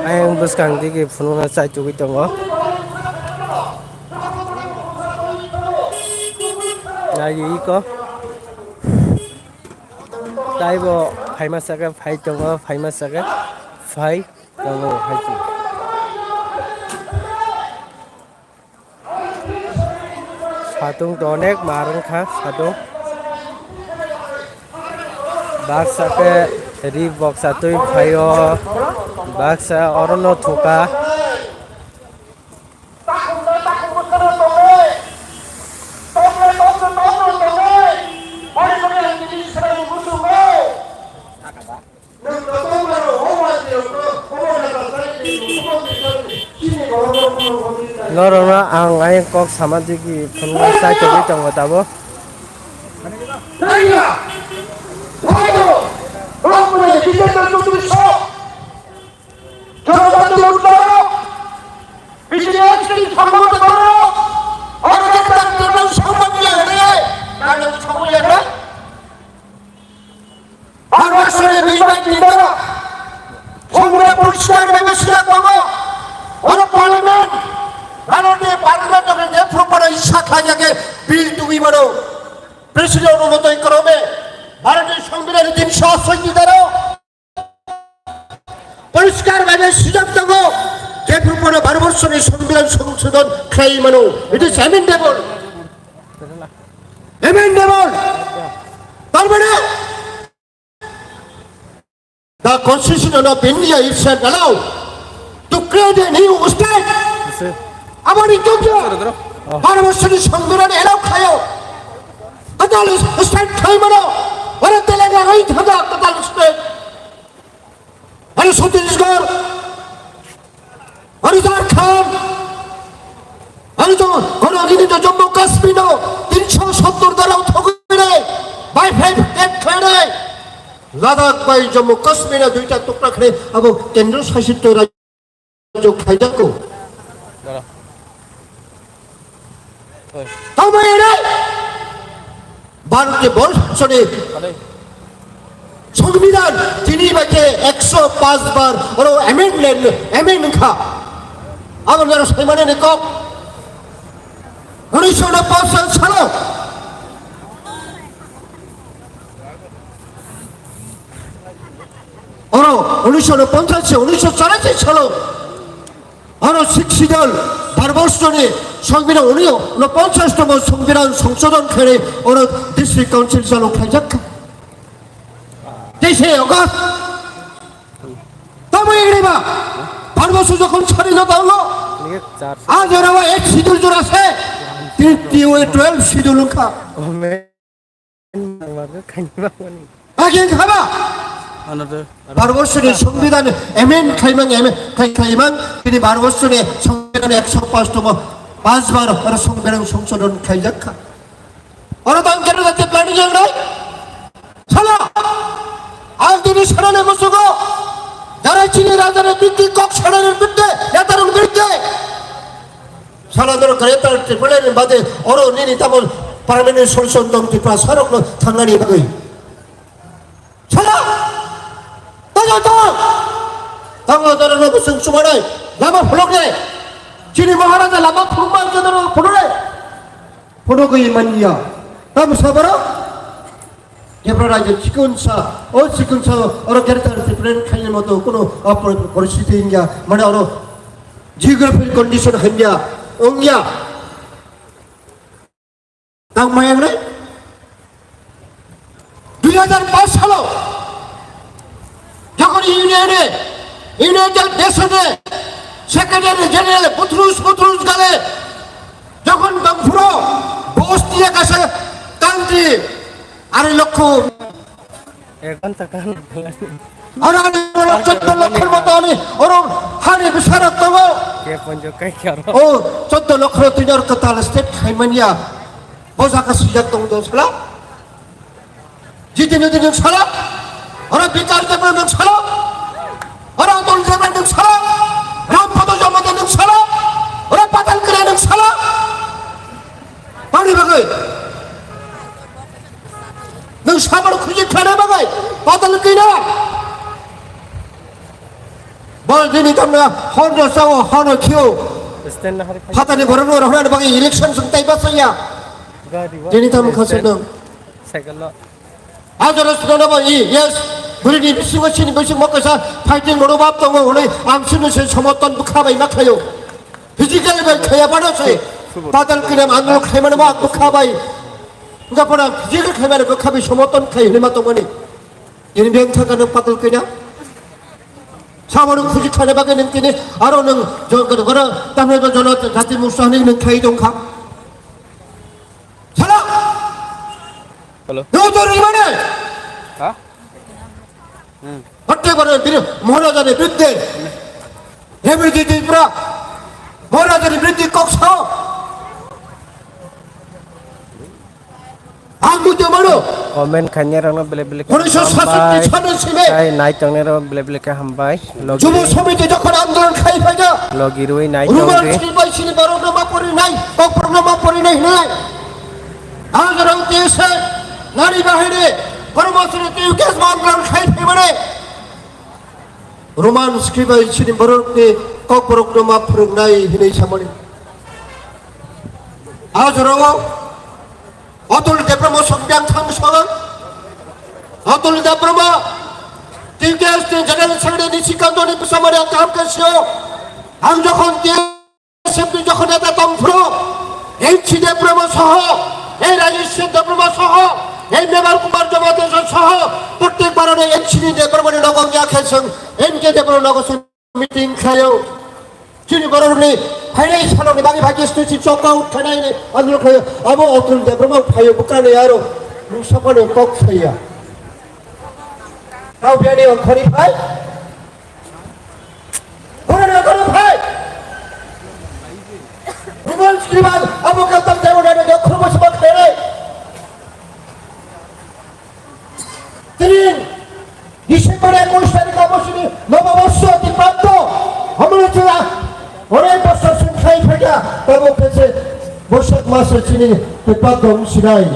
ayang bwskang digi phunukna chai tugui tongo. Nai iko. Taibo phaima saka phai tongo, phaima saka phai. Tongo hai se. Satung to onek mar wngkha satung. Baksa khe ri boksa twi phaio. Baksa orono thuka. Norokno ang ayang kok sama digi phunukna chai tongwi tongo tabuk. Bangladeshni bini bai tindoro. Phungra poriskar bebe sida tongo. Oro parliament, Bharatni parliament o khe jephru phano isa khlaijak khe bill tubui mano. President Ramnath Kovind, Bharatni Songbidanni tinsho asoi ni daro. Poriskar bebe sida tongo. Jephru phano Bharatborshoni Songbidan songsodhon khlai mano. It is amendable. Amendable. Mane, the Constitution of India itself allow to create a new state. Ese. Aboni tokyo, Sorry, doro. Oh. Bharat Bharsho ni Songbidan allow khayo. Kwtal state khai mano. Oro Telangana oi thaga kwtal state. Oro Chhattisgarh. Aro Jharkhand, aro jo, aro gini jo Jammu Kashmir no tinsho sottor dara thogwi nai, bai phai phai khlai nai. Ladakh bai Jammu Kashmir no duita tukra khlai abo kendro shasito rajyo khlai jago. Dara. Oi. Tamo ere? Bharat ke bol sone. Ade. Songbidan tini bai khe ekso paanch bar oro amendment, amend wngkha. Abo nang saimani ni kok. Unisho ponchas salo. Oro unisho ponchas, unisho chorasi salo. Oro Sixth Schedule, Bharatborsho ni Songbidan, uni unoponchas tongmo Songbidan songsodhon khainai oro District Council chalo khaijak kha. Teise August. Tamo ere ba? Bharatborsho jokhon swadhinota holo, Niye char. Aaj oro Eighth Schedule jora se, tini twelve Schedule wngkha. Nangmani khaini bangmani. Bagwi wngkha ba? Ano de. Bharatborsho ni Songbidan amend khlaimang, amend khai-, khlaimang, tini Bharatborsho ni Songbidan ekso paanch tongmo, paanch bar oro Songbidan songsodhon khlaijak kha. Oro tang khe rwjak planning yang nai? Sala! Ang tini sanani musugo, jara chini raja ni bitti kok sanani bitti, yatarung bitti. Sala doro Greater Tipraland ni bade oro nini tamo permanent solution tong Tripura sarok no thangani bagwi. Sala! Tango to! Tango doro no busung sumanai, lama phulok nai. Chini Maharaja lama phulok ma doro phulok nai. Phulok gwi manya. Tamo sabaro? Jebra raja chikonsa, o chikonsa, oro Greater Tipraland khaini moto kuno opor-, poristiti wngya, mane oro geographical condition hamya, wngya. Tang mayang re? Dui hajar paanch salo, jokhon Union e, United Nation e, Secretary General Butrus, Butrus gale, jokhon tongphuru, Bosnia kaisa country, Ari lokho. Ekan tekan. Aro ani oro choddo lokhor moto ani oro hani bisarok tongo. Ke ponjo kai karo. O choddo lokhor tini oro kwtal state khaimania. Bo jaga sijak tong do sala. Jitendra Jamatia nwng sala. Oro Bikash Debbarma nwng sala. Oro Atul Debbarma nwng sala. Rampada Jamatia nwng sala. Oro Patal Kanya nwng sala. Ani bagwi. Nwng samano khuji khana bagwi. Patal Kanya. Bol dini tamna hono sao hono khio. Stand na hari phai. Phatani borok no rohna bagwi election sung tai basaya. Gari wa. Dini tam khase nwng. Cycle lo. Hajaro swnano bo i, yes, bwrwini bisingo chini bisingo kaisa fighting moro bab tongo hwnwi ang chini se somorthon bwkha bai ma khlaio. Physically bai khaya phano se Patal Kanya andolon khlaimani bo ang bwkha bai. Wngkha phano physically khlaimani bwkha bai somorthon khlai hwnwi ma tongmani. Ini beng thaka no Patal Kanya. Samano khuji khana bagwi nwng tini aro nwng jon-, jon-, jon-, tamni jon-, jonojati mursa hwnwi nwng khlai tongkha. Sala! Hello. Nujor rimane! Ha? Hmm. Hotte bare biri Maharajani biruddhe. Rebirji Tripura. Maharajani biruddhe kok sao. Ang bujo mano. Comment khainai rokno bele bele khe Unisho sasatti hambai. Sano sime. Tai nai tongnai rok bele bele khe hambai. Logi. Jubo Samiti jokhon andolon khai phaida. Logi rwi nai Roman tongdi. Script bai sini borok no ma pori nai, kok borok no ma pori nai hinai. Ang rang tese nari bahire, kormo sini tei kes ma andolon khai phaimane. Roman script bai sini borok ni kok borok no ma phwrwng nai hinai samani. A jorao Atul Debbarma songbiang thang song. Atul Debbarma, T K S ni General Secretary Nishikant ni bwsamani ang kaham khe sio. Ang jokhon T S F ni jokhon neta tongphuru, N C Debbarma soho, ei Rajesh Debbarma soho, ei Meval Kumar Jamatia Saha, prottek baroni N C ni Debbarmani nogo wngya khe chwng N K Debbarmani nogo chwng meeting khlaio. Chini borokni phainai saloni bagwi bhai khe station chokka uthainai andro khlaio. Abo Atul Debbarma phaio bwkrani aro mungsa phano kok saya. Tau biyani ongkhorwi phai. Borokni ongkhorwi phai. Roman Scriban abo khe tam jabo nai nai khurbo sabo khlainai. Tini December ekush tarikh abo chini nobo borso Tiprapto. Amoni chwla onek borso chwng khai phaikha, tabo khe se Boishak maso chini Tiprapto wng sinai.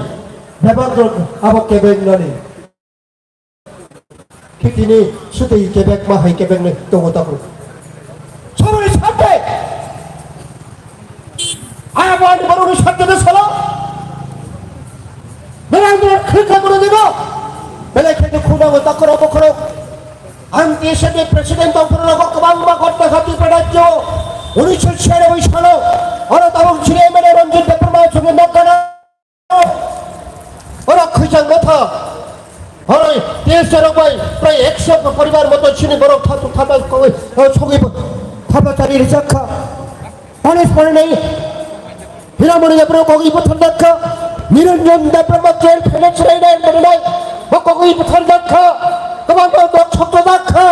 Bebak rok abo kebeng nani. Khitini sutwi kebek ma hai kebeng ni tongo takhuk. Soboni sante. Aya bo ani borokni sante de salo. Berang berang khrik khrik khoro dibo. Belai khe khuna bo takhoro bokhoro. Ang T S F ni president tong phuru rogo kwbangma ghotna khati pedajjo. Unisho chiyanaboi salo. Oro tabuk chini M L A Ranjit Debbarma chwngno nokgana. Oro khwijang motha. Oro T S F rok bai prai ekso poribar moto chini borok thatu thata kogwi, o sogwi thapa chari rijak kha. Panis parinai Hiramani Debbarma kogwi butharjak kha. Niranjan Debbarma jail phainai chwrainai manai. Bo kogwi butharjak kha. Kwbangma dok sokjak kha.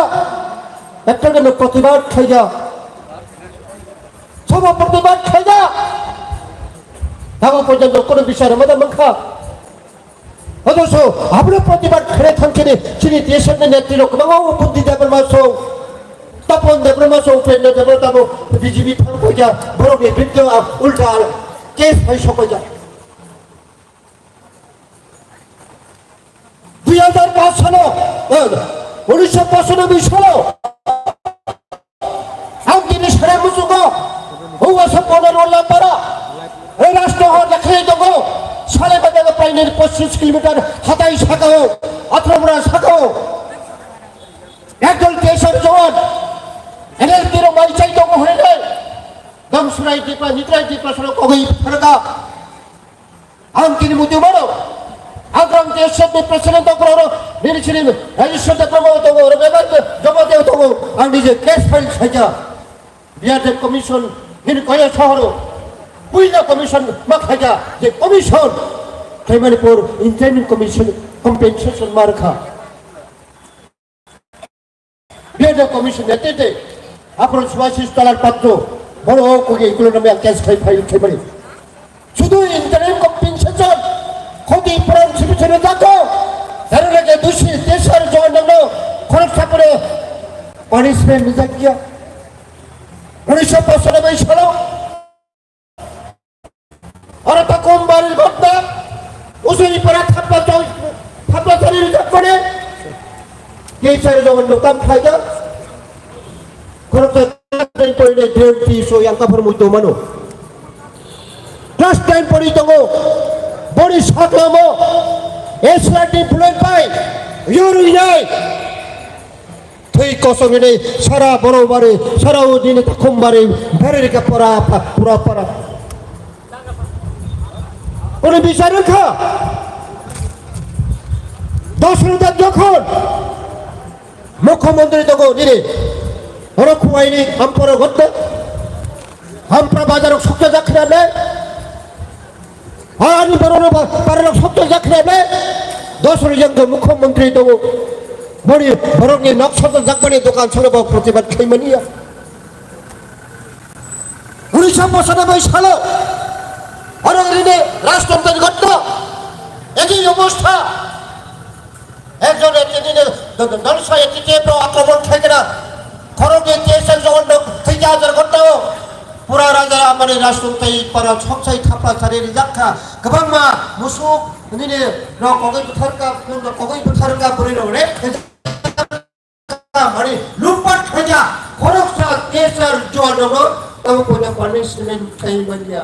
Ekta gano protibad khaijak. Sobo protibad khaijak. Tabuk porjonto kono bichar mada mankha. Othocho abono protibad khlai thangkhini chini T S F ni netri rok kwbangma Buddhi Debbarma song, Tapon Debbarma song, Upendra Debbarma tamo B J P thang koija borokni biddo ulta case phai sokoija. Dui hajar paanch salo, eh, unisho pochanoboi salo, ang tini sare muchungo, Houwasa Corner o Lampara, eh, Rashtra Hall dekhai tongo, sale bade prai nini pochish kilometer hatai sakao, Athramura sakao, ekjon T S F jowan, N L T rok mai chai tongo hwnwi, dam surai dipa, nitrai dipa salo kogwi pharga. Ang tini muitu mano. Ang T S F ni president tongo, oro nini sini register de tongo, tongo, oro member de joma de tongo. Ang nije case file khaija. Biya de commission nini koya sohoro. Puila commission ma khaija. Je commission khaimani por interim commission compensation ma rwkha. Biyada commission netete, aphuru suasis talar patro, boro o kogi ikulo nami ang case khai file khai mani. Sudu interim compensation, khoti puran sibi sibi jako, daru lage dusi tesar jowan nangno, khorok sapore punishment nijak kiya. Unisho pochanoboi salo, Oro Takumbari ghotna, Usui para thapla choi, thapla chari rijak mane, kei chari jogon no tam khlai jak. Khoroksa ten pori nai D M T so yang kaphar mui tongmano. Class ten pori tongo, boni saklamo, S R T bulai pai, yorui nai. Thwi kosong hwnwi sara Borobari, sara o nini Takumbari, bererika pora pa-, pura para. Uni bichar wngkha, Dasrata jokhon mukhyamantri tongo nini, oro khuaini amporo gotto, ampra bazar sukya jakhrane. Ani borokno ba-, barok sokjak jakhnai ble. Dosrok jang mukhyamantri tongo. Boni borokni nok sokjak jakmani dokan soro bo protibad khlaimani ya. Unisho pochanoboi salo oro rini rajtantri ghotna. Eki obostha. Ekjon ekjini dol-, dol-, dolsa ekjini pro akromon khaikena. Khorokni T S F jogon dok thwikya hajar ghotao. Pura raja amani rajtong tei para soksai thapla sari rijak kha. Kwbangma musuk nini rok kogwi bwtharka, kogwi bwtharka bwrwi rok rek khaijak. Mani lutpat khaijak. Khoroksa T S F jogon dok tamo koina punishment khai manya.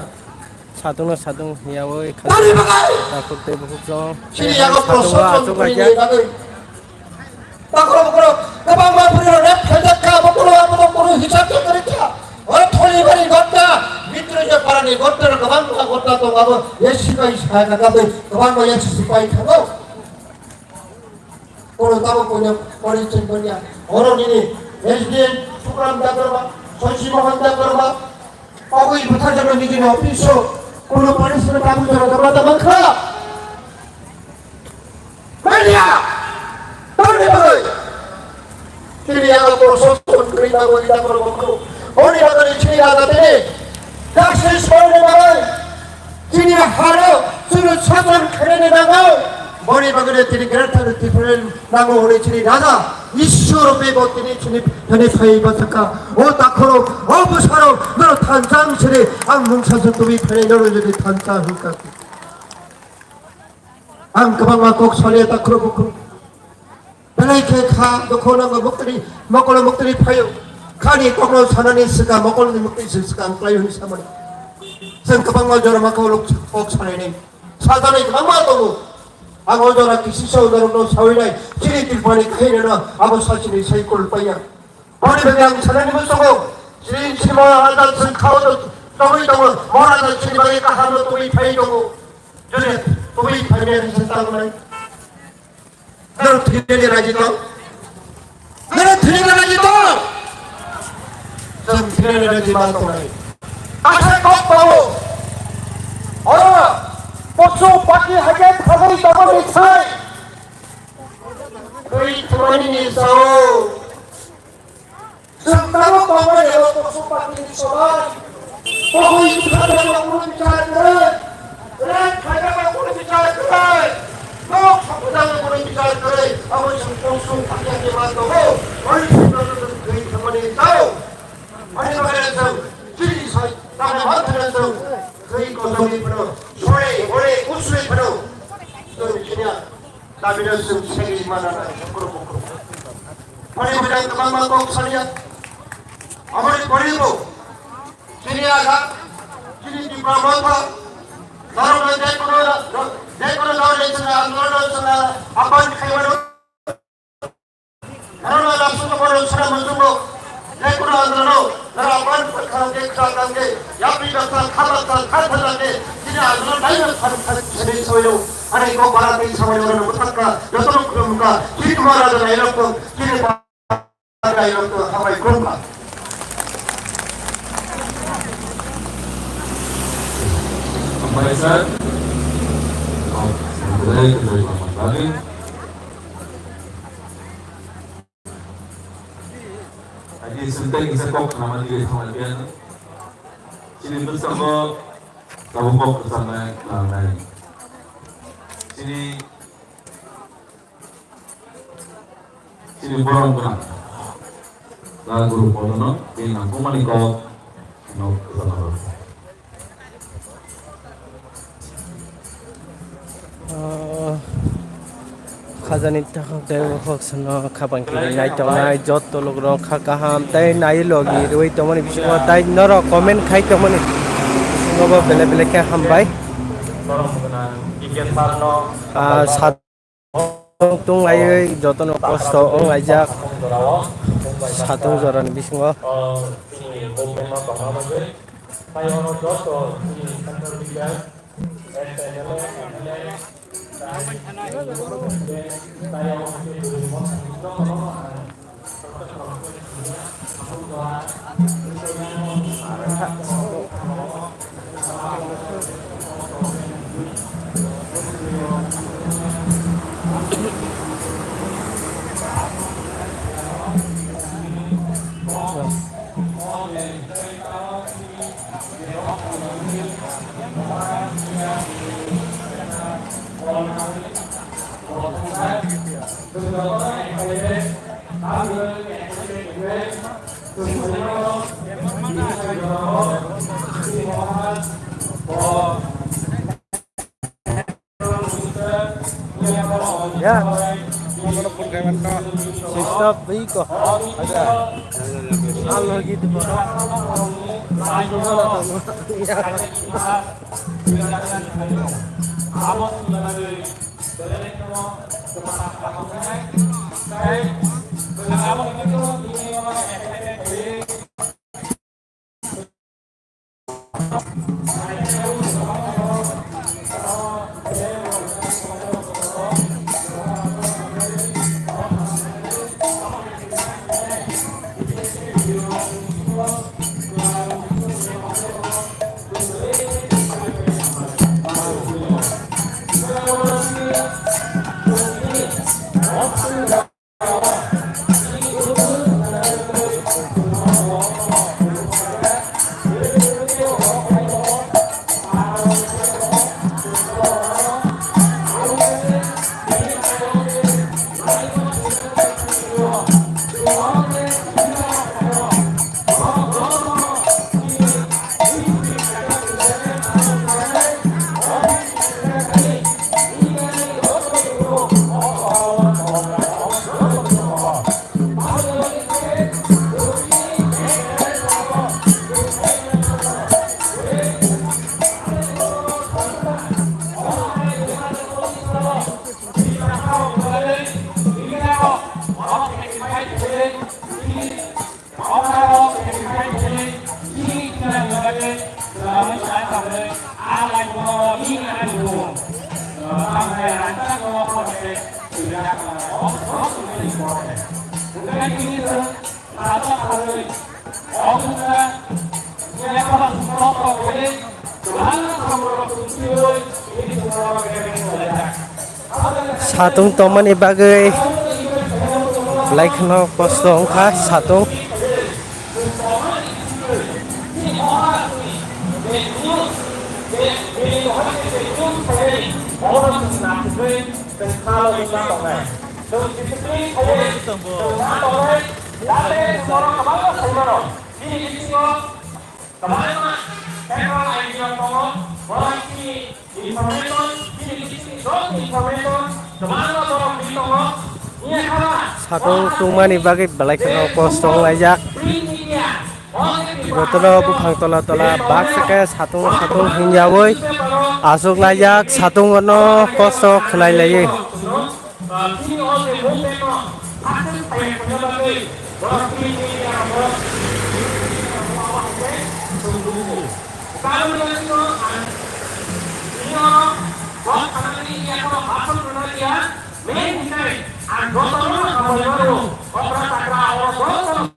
Satung no satung yawi kha. Tani bagai. Takhuk tei bukhuk song. Sini yago satung prosok wa song asuk kuri aja. Ni bagai. Bakro bakro, kabang bakro rep khaijak kha, bakro abo bakro hisab khe kari kha. Oro tholi bari gotna, mitro je parani gotna, kabang bakro gotna tong abo, ye sipai sai na gabe, kabang ba ye sipai thango. Kono tamo kono porichoi konya. Oro nini S D M Sukram Debbarma, Shashi Mohan Debbarma, pagwi bwtharjakno nijini office-o kono punishment tabuk jora dama dama kha. Media! Toni bagwi! Chini yago proshashan kwrwi bagwi da borok. Oni bagwi chini raja tini justice painani bagwi chini haro chwngno sason khainani nango. Boni bagwi tini Greater Tipraland nango hwnwi chini raja Ishwar bebo tini chini thani phai bachaka. O takhoro, o bwsaro, no thansa ang sini ang mungsa jotwi phainai no jodi thansa hwnkha. Ang kwbangma kok salia takhro bukhro. Belai khe kha dukho nango muktri, mokolo muktri phaio. Khani kokno sanani swkang, mokolni muktri se swkang klai hwnwi samani. Chwng kwbangma jorama kok, kok salainai. Sajaknai kwbangma tongo. Ang o jora kisi se o jorokno sawinai. Chini Tripurani kahinano abo sachini sai kul paiya. Boni bagwi ang sanani muchungo. Chini, chini Maharaja chwng khao tongwi tongo. Maharaja chini bagwi kahamno tongwi phai tongo. Jodi tongwi phaimani se tangnai. Norok thwinani raji tong? Norok thwinani raji tong? Chwng thwinani raji ma tongnai. Asa kok bawo. Oro posu pati hake thagwi tongmani sai. Twi thwmani ni sao. Chwng tabuk tongmani abo posu pati ni sobai. Pohoi bwtharjak rok kunu bichar kwrwi, rang khaijak rok kunu bichar kwrwi, nok sokjak rok kunu bichar kwrwi, abo chwng posu pati ni ma tongo. Oi chwng no chwng thwi thangmani tao. Ani bagwi chwng chini sai tamo ma thangna chwng thwi kosongwi phano, sore ore usui phano. Chwng chini Tabino chwng segwi manana bukhuk bukhuk. Pori bwdang kwbangma kok salia. Aboni poribo chini aga, chini Tipra Motha, norokno je kono, je kono dol ni chwngno andolon chwngno apan khaimano. Norokno labsukno bono chwngno muchungo. Jekunu androno, nara ban kha de kha dan de, yapri da kha kha da kha kha kha dan de, chini androno dai na kha kha chini soyo, ani ko bara tei samai ora no thakka, joto no khumka, chini mara da nai rokko, chini ba nai rokko, hambai khumka. Hambai sir. Hambai, hambai, hambai. Agi senteng kisa kok nama tiri thangna pian. Chini bwskango tabuk kok kwcharnai nangnai. Chini, chini borom gwnang. Rang guru podono, bini nangkukmani kok no kwcharna rw. Ah, khajani takhuk tei bukhuk sano khapang kiri nai tongnai joto lukurok kha kaham tei nai logi rwui tongmani bisingo tei norok comment khai tongmani bisingo bo belai belai khe hambai. Ah, sat Tong laiwi jotono kosto wng laijak satung jorani bisingo. Ya. Sista biko. Alo gitu. Ya. Satung tongmani bagwi belai kheno kosto wngkha satung. Kwbangma technical idea tongo, borok chini information, chini bisingo joto information kwbangma borok ri tongo. Satung tungmani bagwi belai kheno kosto wng laijak. Jotono buphang tola tola baksa khe satung satung hwnyaui achuk laijak, satung no kosto khwlai laiwi. Bini o je movement no success khlai tongna bagwi borok tini tini abo, tini tini abo abo hai khe chwng nukgo. Karon no chwng ang bini o bo thanani yakno bhashan rwna liya, main hinkhe ang jotono hambai mano, okra chakra oro jotono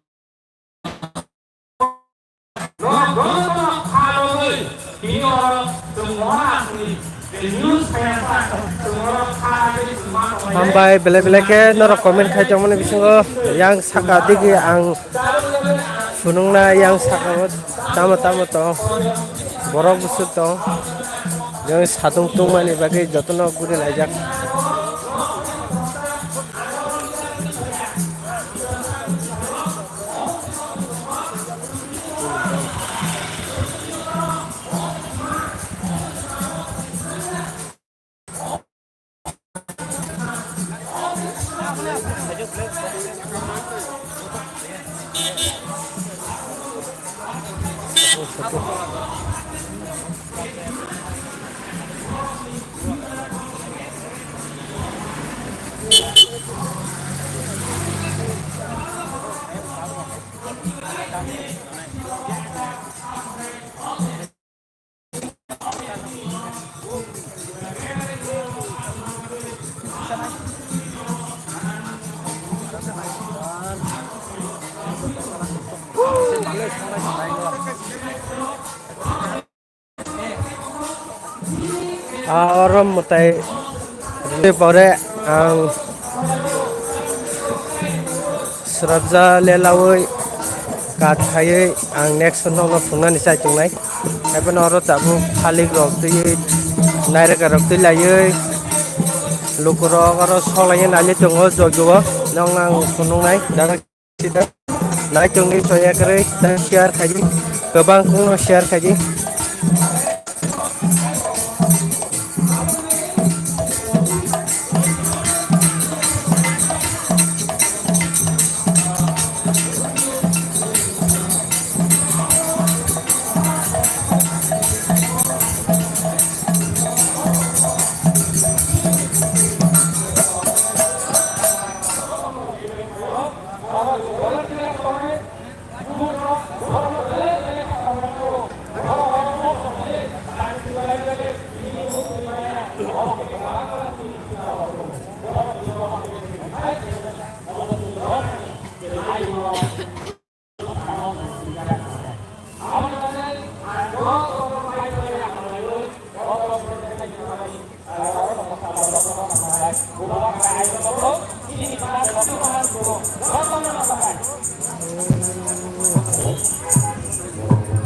Hambai belai belai khe norok comment khai tongmani bisingo yang saka digi ang phunukna yang saka o tamo tamo tong borok bwswk tong yang satung tungmani bagwi jotono guri laijak. Ah, oro mwtai rwni pore ang srapja lelaui kat khaiwi ang next nokno phunuknani chai tongnai. Haiphano oro tabuk thalik rok twiwi nairwkar rok twi laiwi lukurok oro sok laiwi nailai tongo joto o nokno ang phunuknai. Naitongni choya kwrwi ta share khaidi, kwbang khungno share khaidi.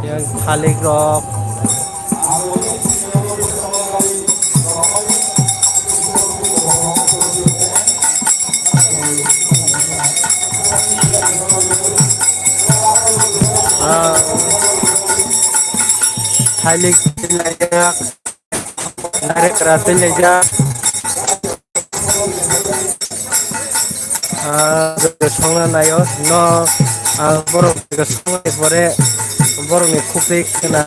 Yang thalik rok. Ah, thalik. Direct rati leja. Ah, songna nayo. No, ah, borok songna pore borokni khukri khna.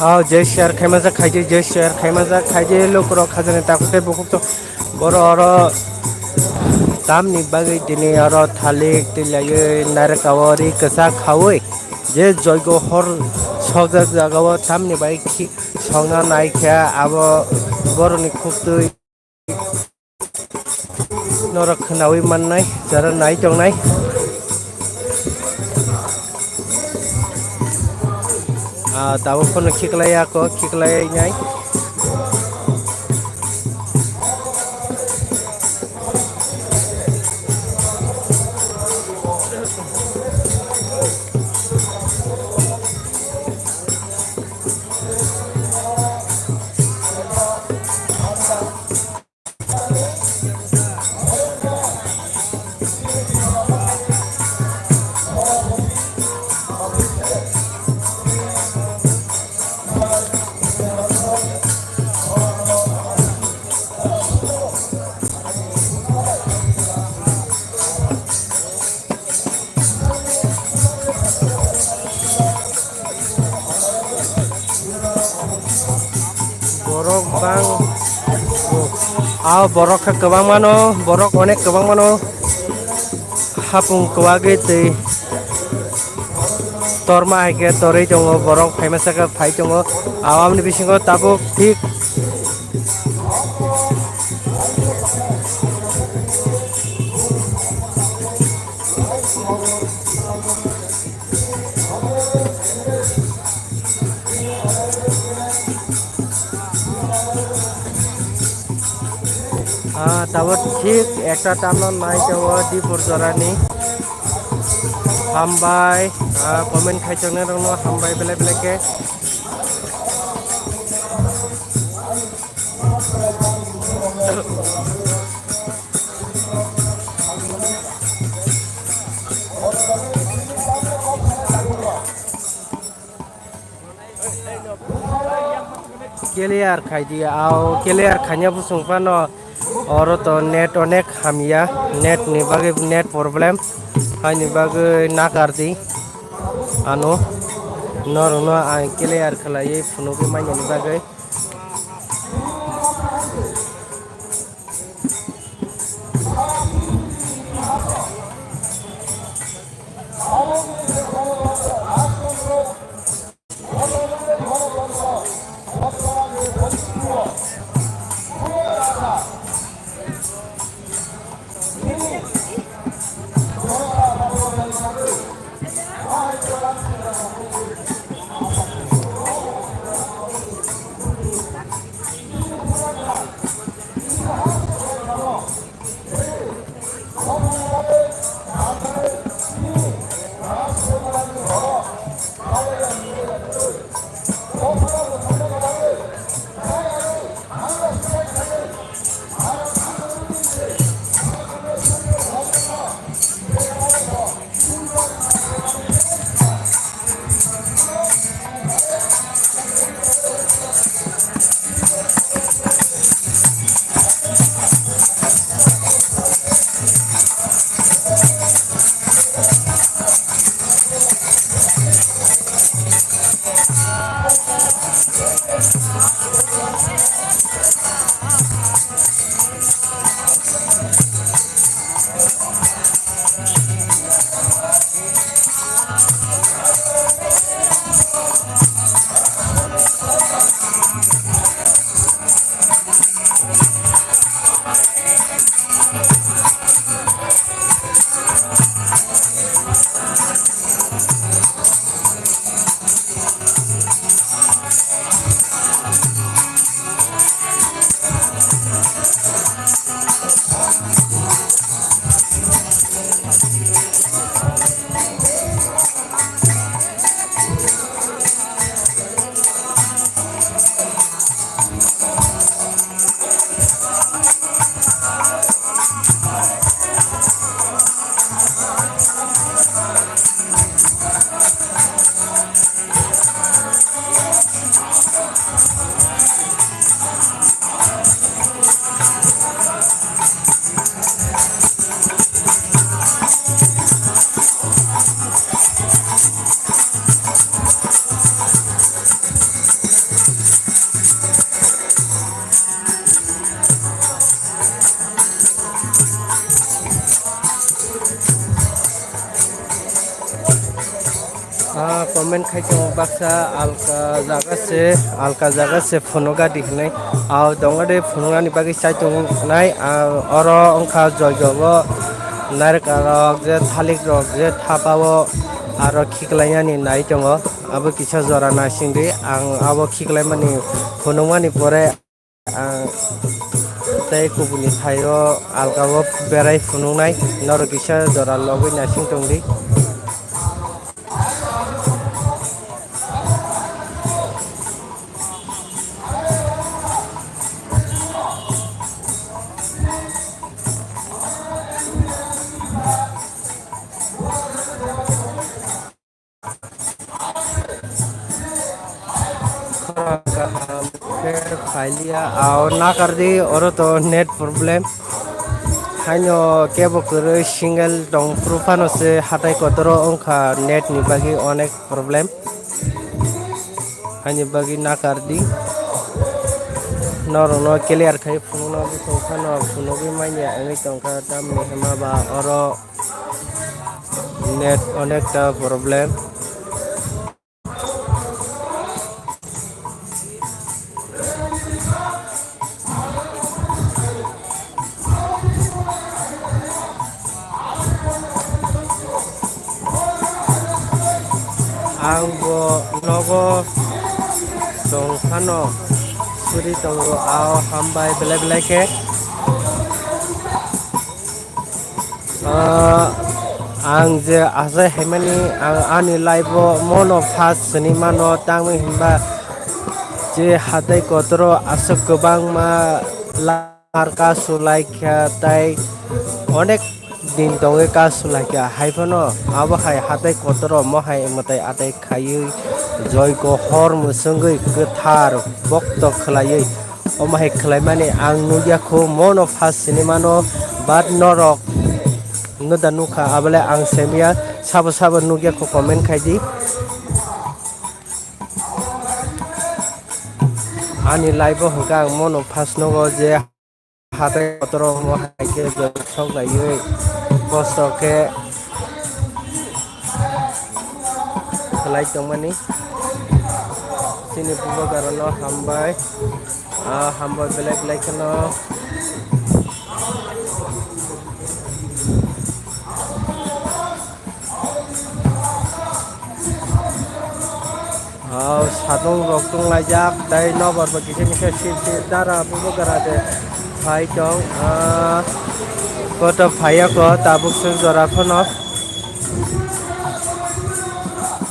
Oh, je share khaima jak khaidi, je share khaima jak khaidi, lukurok khajani takhuk tei bukhuk to. Boro oro tamni bagwi tini oro thalik twi laiwi narikao ri kwchak khaui je joigo hor sokjak jagao tamni bai khi-, sokna nai khe abo boroni khuktwi norok khwnaui mannai, jara nai tongnai. Ah, tabuk phano khiklai ako, khiklai nai. Borok bang, ah, borok khe kwbang mano, borok onek kwbang mano. Hapung kwbagwi twi torma hai khe torwi tongo, borok phaima saka phai tongo. Aboni bisingo tabuk thik Ah, tabuk thik ekta tamno nai tongo Dipur jorani. Hambai, ah, comment khai tongnai rokno hambai belai belai khe. Clear khai di, au clear khaina bwswng phano oro to net onek hamya, net ni bagwi net problem, haini bagwi nakar di ano norokno ang clear khlaiwi phunugwi manya ni bagwi. Ah, comment khai tongo baksa alka jaga se, alka jaga se phunuga di hinwi. Ah, dongma de phunugani bagwi chai tongnai, ah, oro wngkha joigo bo nairwkal rok je thalik rok je thapa o aro khiklainani nai tongo. Abo kisa jora naising di, ang abo khiklaimani phunukmani pore. Ang tei kubuni phaio alkao berai phunuknai, norok kisa jora logwi naising tongdi. Kaham khe phailiya, ao nakardi, oro to net problem. Haino kebo kwrwi single tong phuru phano se hatai kotoro wngkha net ni bagwi onek problem. Haini bagwi nakardi. Norokno clear khai phunukno bwswng phano phunugwi manya wngwi tongkha tamni hwnba oro. Net onekta problem. Ang bo nogo tong phano suri tongo, ao hambai belai belai khe. Ah, ang je achai haimani, ang ani life o mono first sini mano, tangwi hinba je hatai kotoro aswk kwbangma lamar kasu laikha, tai onek din tongwi kasu laikha, haiphano abo hai hatai kotoro mo hai mwtai atai khaiwi joigo hor mwswngwi kwthar bokto khwlaiwi. Omo hai khwlaimani ang nukya kho, mono first sinimano, but norok no da nukha, abole ang semiya, sabo sabo nukya kho comment khai di. Ani life o hwnkha ang mono first nogo je hatai kotoro omo hai khe sok laiwi kosto khe khlai tongmani. Chini bubagrano hambai. Ah, hambai belai belai kheno. Oh, satung rok tong laijak, tei nobar bo kisa misa sip sip dara bubagra de phai tong. Ah, koto phaiya ko tabuk se jora phano.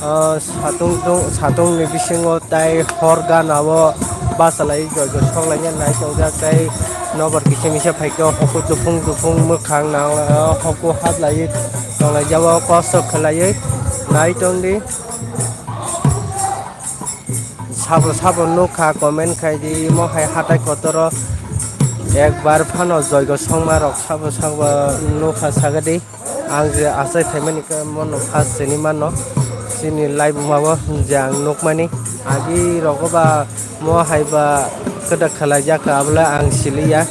Ah, satung tung, satung ni bisingo tai hor gana o bachalai joijo sok laina nai tongjak, tei nobar kisa misa phaikhe hokhu tufung tufung mwkhang nang, ah, hokhu hablaiwi tong laijak o kosto khwlaiwi nai tongdi. Sabo sabo nukha comment khai di, mo hai hatai kotoro ekbar phano joijo songma rok sabo sabo nukha sagadi. Ang je achai phaimani khe mono first sini mano, chini life mao je ang nukmani. Agi rogo ba mo hai ba kwdak khwlaijak kha, abole ang siliya.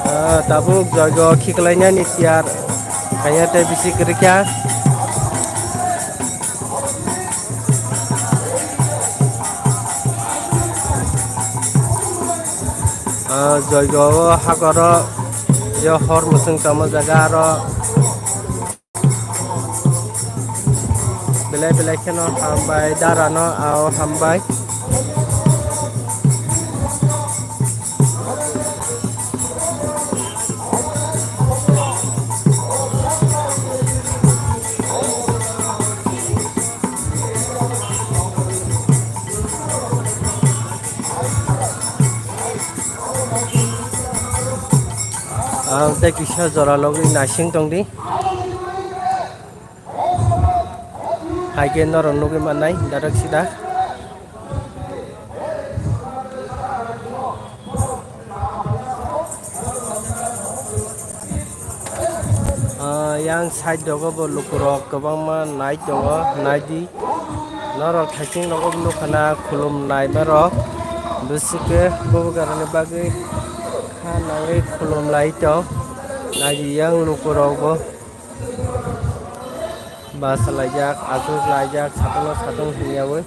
Ah, tabuk joijo khiklainani tiyar kaiya tei bisi kwrwikha. Ah, joijo o hakoro je hor mwswng tamo jaga aro. Belai belai kheno hambai, dara no ao hambai. Ang tei kisa jora logwi naising tongdi. Hai khe norok nugwi mannai direct sida. Ah, yang side rogo bo lukurok kwbangma nai tongo, naidi. Norok thaiching rogo nukha na khulum nai borok. Bwswk khe bubagrani bagwi kha nangwi khulum lai tong. Nai yang luku rokbo basa laijak, aswk laijak, satung no satung hwnyaui.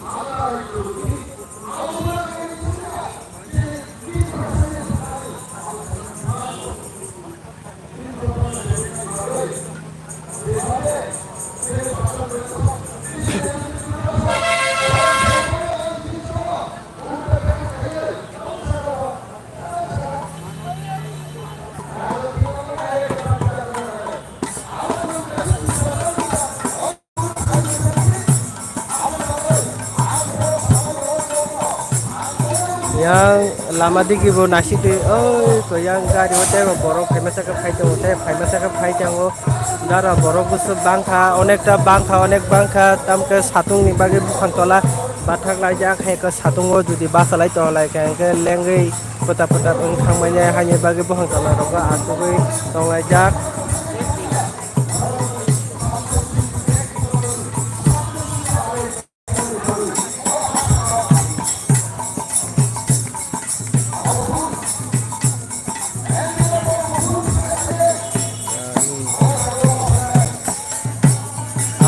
Yang lama digi bo naisik twi, oi, ko yang gari o tei borok phaima saka phai tongo, tei phaima saka phai tongo. Dara borok bwswk bangkha, onekta bangkha, onek bangkha, tamkhe satung ni bagwi buphang tola bathak laijak, hai khe satung o jodi basa lai tong lai khe, hwnkhe lengwi kwta kwta wng thang manya, haini bagwi buphang tola rogo achugwi tong laijak.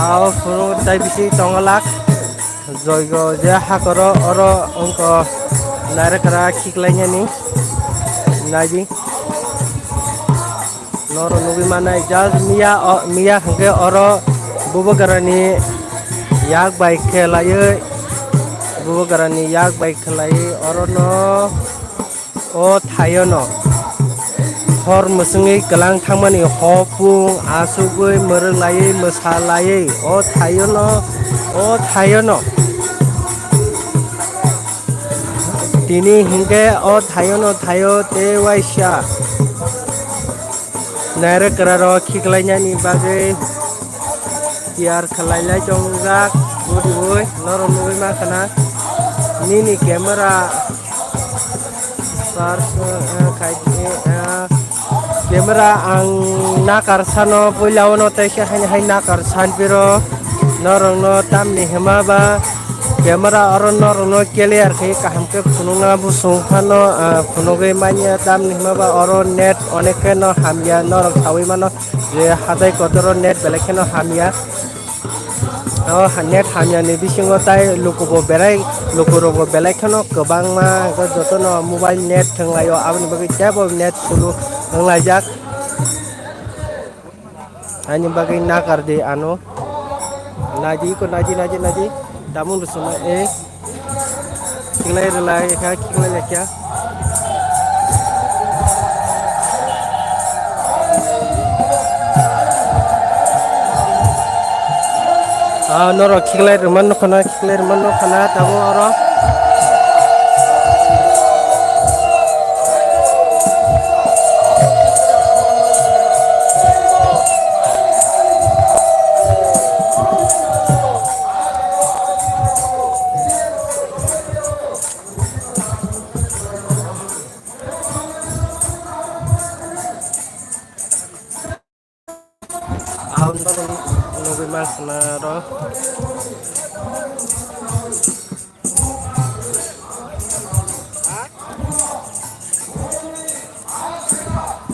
Ao phuru tai bisi tongo lak. Joigo je hakoro oro wngkha nairokra khiklainani. Naidi. Norok nugwi manai just miya o, miya hwnkhe oro bubagrani yak bai khelaiwi, bubagrani yak bai khelaiwi orono o thaiono hor mwswngwi kwlang thangmani hopung asugwi mwrwk laiwi mwsa laiwi o thaiono, o thaiono tini hwnkhe o thaiono thaio tei waisa. Nairokra rok khiklainani bagwi tiyar khlai lai tongjak, budi oi norok nugwi mankha na nini camera search, eh, khai, eh, camera ang nakar sano puila ono tei khe haini hai nakar san piro norok no tamni hima ba camera oro norok no clear khe kaham khe phunukna busung phano, ah, phunugwi manya tamni hima ba oro net onek khe no hamya norok sawi mano. Je hatai kotoro net belai kheno hamya. O ha-, net hamya ni bisingo tai luku bo belai, luku rok bo belai kheno kwbangma, hwnkhe jotono mobile net thwnglaio, aboni bagwi teibo net sulu wnglaijak. Ani bagwi nakar di ano. Naidi ko, naidi, naidi, naidi. Tamung rwsongma, eh. Khiklai rwlai kha, khiklai lai kha. Ah, norok khiklai rwma nukha na, khiklai rwma nukha na, tabuk oro. Ang nugwi mansana oro.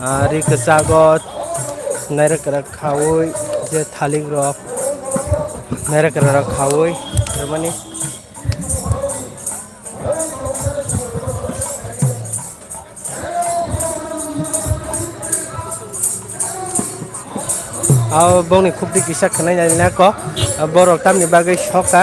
Ari kwchago nairok kwrak khaui, je thalik rok nairok kwrak rok khaui rwmani. Abo bongni khukti kisa khwnai nai nai kok, borok tamni bagwi sok kha.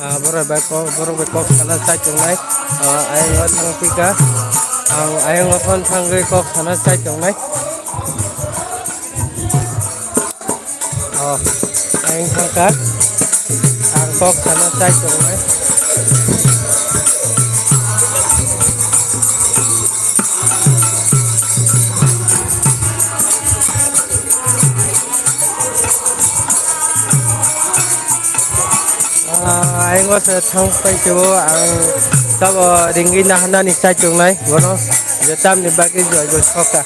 Ah, borok bai kok, borok bai kok sana chai tongnai. Ah, ayang o thang pika. Ang ayang o phone thangwi kok sana chai tongnai. Ang thangkha, ang kok sana chai tongnai. Ah, ang o se thang pai kebo, ang tabo ringwi nahanani chai tongnai, bono je tamni bagwi joy joy soka.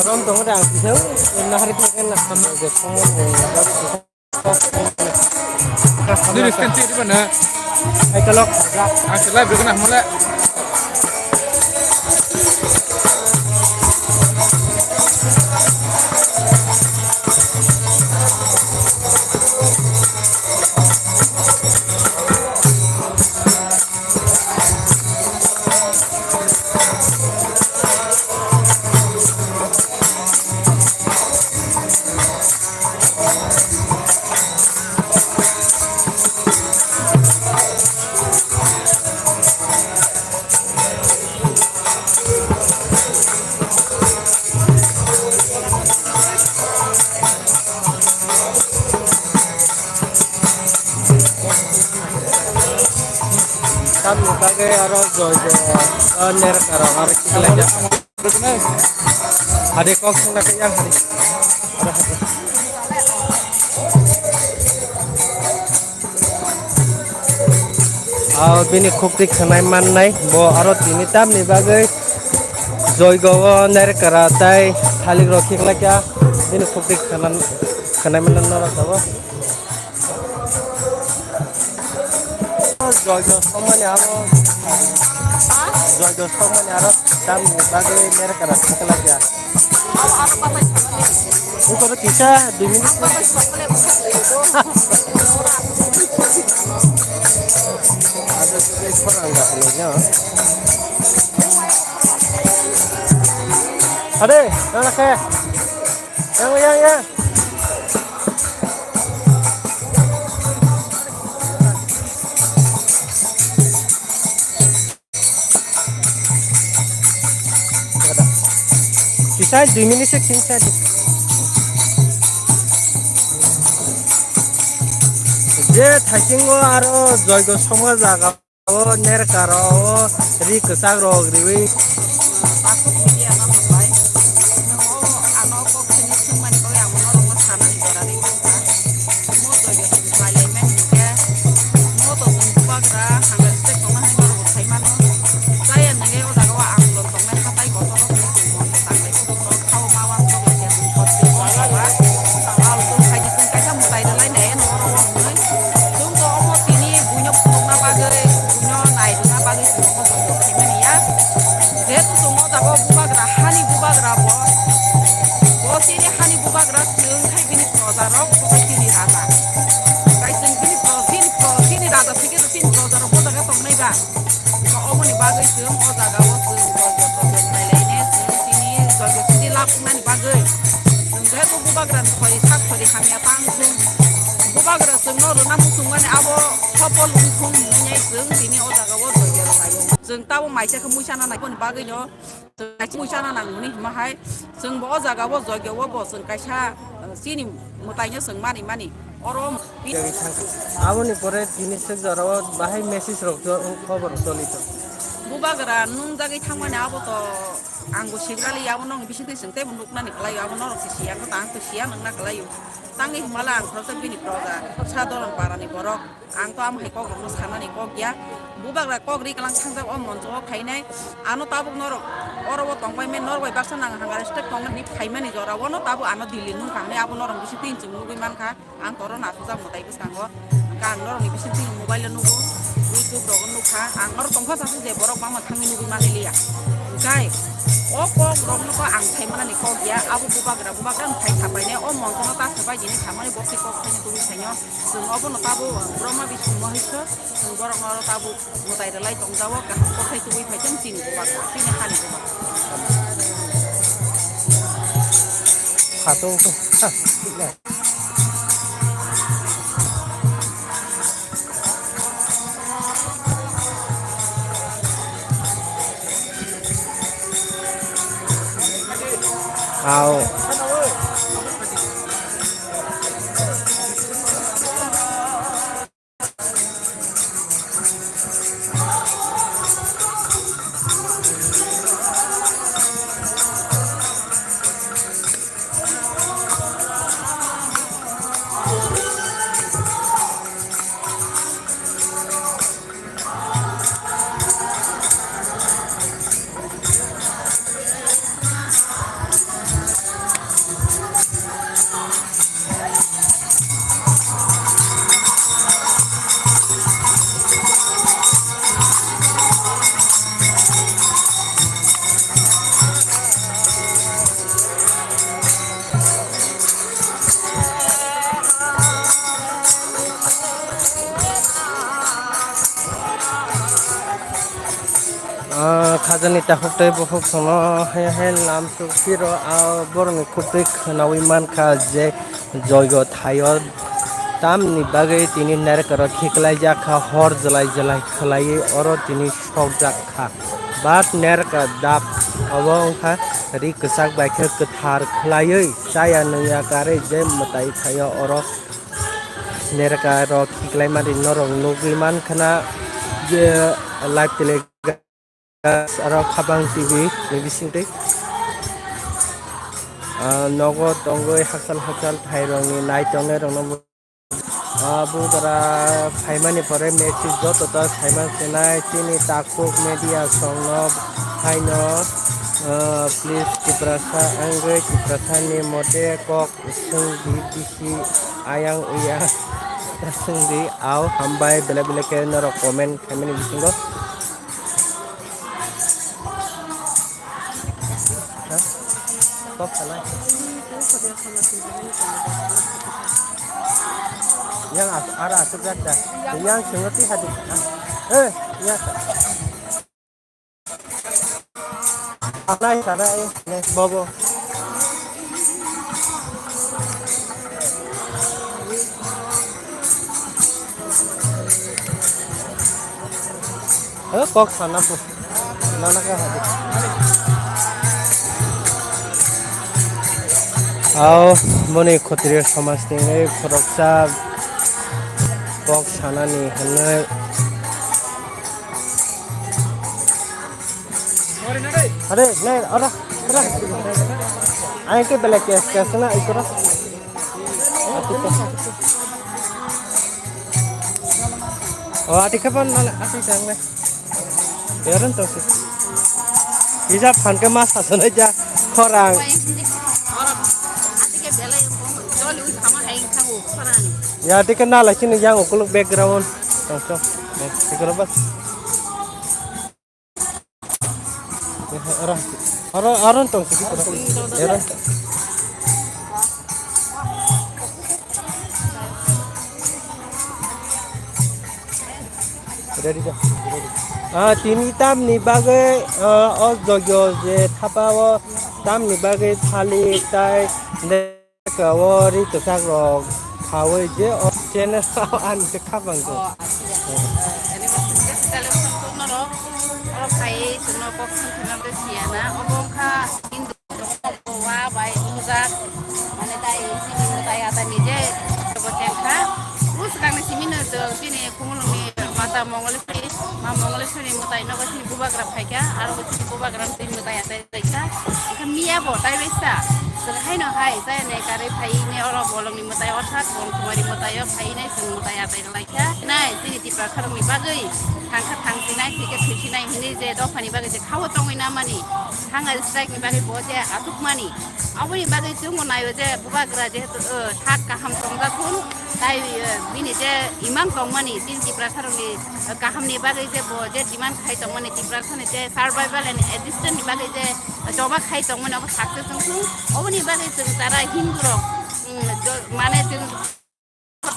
Rom tongo de ang kisau, nahari thangkhe na hamjak songmani. Nini scan twi riba na. Hai kalok. Ang se live rwgwna hwnle. Tamni bagwi aro joy joy, o nerok rok aro kiklai jak. Hade kok songna khe yang hade. Aro hade. Ah, bini khukti khwnai mannai, bo aro tini tamni bagwi joigo o nairwkra tai thalik rok khiklai kha, bini khukti khwnan-, khwnai mannai norok abo. Joigo songmani abo, joigo songmani aro tamni bagwi nairwkra khiklai kha. Buko kisa dui minit. Ade, yang lake. Yang, yang, yang. Kisai dui minit se kisai. Je thaisingo aro joigo songma jaga o nerkaro o ri kwchak rok riwi. Pasuk media no hambai. Nogo ano kok sini sungmani bagwi ang norokno sanani jora ri mankha. Mo joigo sung khlai lai mani hinkhe, mo to sung bubagra hambai stek tongna hai norok bo sai mano. Chaya nangya o jaga o ang lon tongnai hatai kotor rok ni sung mon tanglai kotor rok. Khao ma uansuk lai khe chwng kosto khe uansuk ba. Al tung khai di chwng kaisa mwtai rwlai nai eno oro o hwnwi. Chwng bo omo tini buino phunukna bagwi, buino nai rwna bagwi chwng omo joigo khaimani ya. Jehetu chwng o jaga o bubagra, hani bubagra bo. Bo chini hani bubagra chwng khai bini proja rok, bo khai chini raja. Khai chwng bini pro-, chini pro-, chini raja thwikhe chini proja rok bo jaga tongnai ba. Wngkha oboni bagwi chwng o jaga o chwng joigo joigo khlai lai ne chwng chini joigo chini lab wngnani bagwi. Chwng jehetu bubagra ni khori sak khori hamya tang chwng bubagra chwngno rwna muchungmani abo sopol wngwi thung hinwi chwng tini o jaga o joigo rwlaio. Chwng tabo maisa khe muisa na nai boni bagwino. Chwng kaisa muisa na nangmani hima hai, chwng bo o jaga o joigo o bo chwng kaisa, uh, chini mwtai no chwng mani mani. Oro aboni pore tini swk jora o bahai message rok jo-, khobor choli tongo. Bubagra nung jagwi thangmani abo to ang bo sigra li abo nong bising twi chwng teibo nuknani kwlaio, abo norok se siya, ang to siya nungna kwlaio. Tangwi himala ang khoroksa bini proja, sa dolan parani borok. Ang to amo hai kok rokno sanani kok ya. Bubagra kok ri klang thangjak o moncho o phainai. Ano tabuk norok oro o tongbai men norok bai baksa nang hangare stek tongmani phaimani jora o no tabuk ano Delhi nung thangnai abo norok bisi tin chwng nugwi mankha. Ang toro nathokjak mwtai bwskango. Hwnkhe ang norokni bisi tin mobile o nugo. YouTube rogo nukha. Ang oro tongkha sasi je borok bangma thangwi nugwi manliya. Kai, o kok rokno ko ang thai manani kok ya, abo bubagra, bubagra no thai thapainai, o monthano ta sabai jini thamani bokti kok thaini tubui thaino, chwng obono tabo Brahma Vishnu Maheshwar, chwng borokno oro tabo mwtai rwlai tongjago, kaham kok thai tubui phai chwng chini bubagra, chini hani bubagra. Khatung kha. Au. Ah, khajani takhuk tei bukhuk songno hai hai lam suk phiro, ah, borokni khuk twi khwnaui mankha je joigo thaio tamni bagwi tini nerkaro khiklaijak kha, hor jwlai jwlai khwlaiwi oro tini sokjak kha. But nerka dap obo wngkha ri kwchak bai khe kwthar khwlaiwi chaya nungya karwi je mwtai thaio oro. Nerka rok khiklai mani norok nugwi mankha na je live telecast aro Khabang T V ni bisingtwi, ah, nogo tongwi hachal hachal thairokni nai tongnai rokno bo, ah, bugra phaimani pore message joto ta saiman sinai chini takhuk media songno haino, ah, please Tiprasa wngwi Tiprasani mote kok Swngdi bisi ayang uya swngdi au hambai belai belai khe norok comment khaimani bisingo. Ha? Kok salai. Yang as-, ara asuk jak da. Yang sengoti hadi. Eh, ya. Anai, sanai, ne, bobo. Eh, kok sana po. Nana ka hadi. Ao, moni khotri samajni, eh, khoroksa kok sanani hwnwi. Are, nai, ora, ora. Ai ke belai kes, kes na, ikora. Oh, ati kapan nala, ati tang nai. Yaran to si. Isa phan ke mas asa nai ja, khorang. Ya, ati ke nala sini yang ukuluk background. Tong, tong. Ikora bas. Oro, oro, oro tong sigi pura. Oro. Ready da, ready. Ah, tini tamni bagwi, ah, o jogyo je thapa o tamni bagwi thali tai de Ka o ri kwchak rok khaui je o channel o ani se khabang ko. Oh, acha. Eh, ani bo suggestion television ko norok, norok khai chwngno kok songkhorna tei siya na. Obo wngkha Hindu wa bai nujak. Mane tai chini mwtai ata nije bo chengkha. Bus kang ni simi no chini Khumulwngni mata Mongoleshwari, ma Mongoleshwari mwtai nogo chini bubagra phaikha, aro bo chini bubagra twi mwtai atai laikha. Wngkha miya bo tai baisa. Chwng haino hai, chaya ne karwi phai ne oro bolongni mwtai orthat Bolongkhumari mwtaio phai ne chwng mwtai atai laikha. Nai, chini Tipra kharokni bagwi thangkha thangsinai, thwikhe thwisinai hinwi je dophani bagwi je khao tongwi namani, hunger strike ni bagwi bo je athukmani. Aboni bagwi chwngbo naio je bubagra jehetu, uh, thak kaham tongjathun. Tai, eh, bini je imang tongmani, chini Tiprasarokni, eh, kahamni bagwi je bo je demand khai tongmani, Tiprasani je survival and existence ni bagwi je, eh, choba khai tongmani, obo success wngthung. Oboni bagwi chwng tara Hindu rok, mm, jo-, mane chwng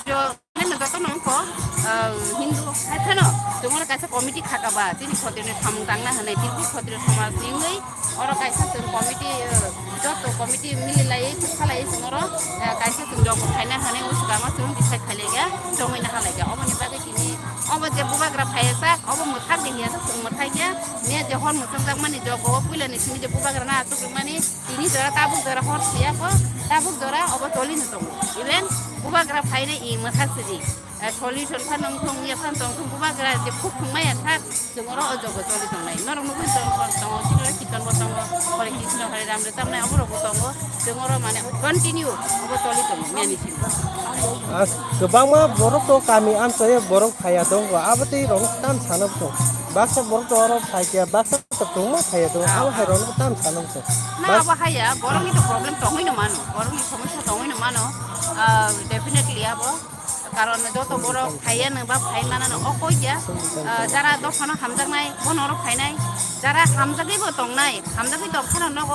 jo-, jotono wngkho, eh, Hindu hai phano chwng oro kaisa committee khaka ba, chini khotirni samung tangna hwnwi, Tripura khotir somajni wngwi, oro kaisa chwng committee, eh, joto committee mili laiwi, thwkha laiwi chwng oro, eh, kaisa chwng job khaina hwnwi o swkang o chwng decide khailaiya, chongwi naha laikha. Oboni bagwi tini obo je bubagra phaiya sak, obo mwthak de hiya sak, chwng mwthai ya. Niya je hor mwchangjakmani job o puilani simi je bubagra na achuk rwmani, tini jora tabuk jora hor siya kho, tabuk jora obo choli no tongo. Even bubagra phainai i mwthak sidi. Eh, solution phano wngthung, ya phano tongthung, bubagra je khuk thwngmaya sak, chwng oro o jogo choli tongnai. Norok nugwi tongo, tongo, sini oro kirtan bo tongo, Hare Krishna, Hare Ram rwchapnai, oborok bo tongo. Chwng oro mane continue obo choli tongo, miyani simi. Ah, kwbangma borok to kami amchaio borok phaiya tongo, abo tei rok tam sana tongo. Baksa borok to oro phaikya, baksa to tongma phaiya tongo, abo hai rok tam sana tongo. Na, abo haiya, borokni to problem tongwi no mano, borokni somosya tongwi no mano. Ah, definitely abo. Karon joto borok phaiya nang ba phai mana no o koi ya. Ah, jara dophano hamjaknai, bono oro phainai. Jara hamjagwi bo tongnai, hamjagwi tong phano nogo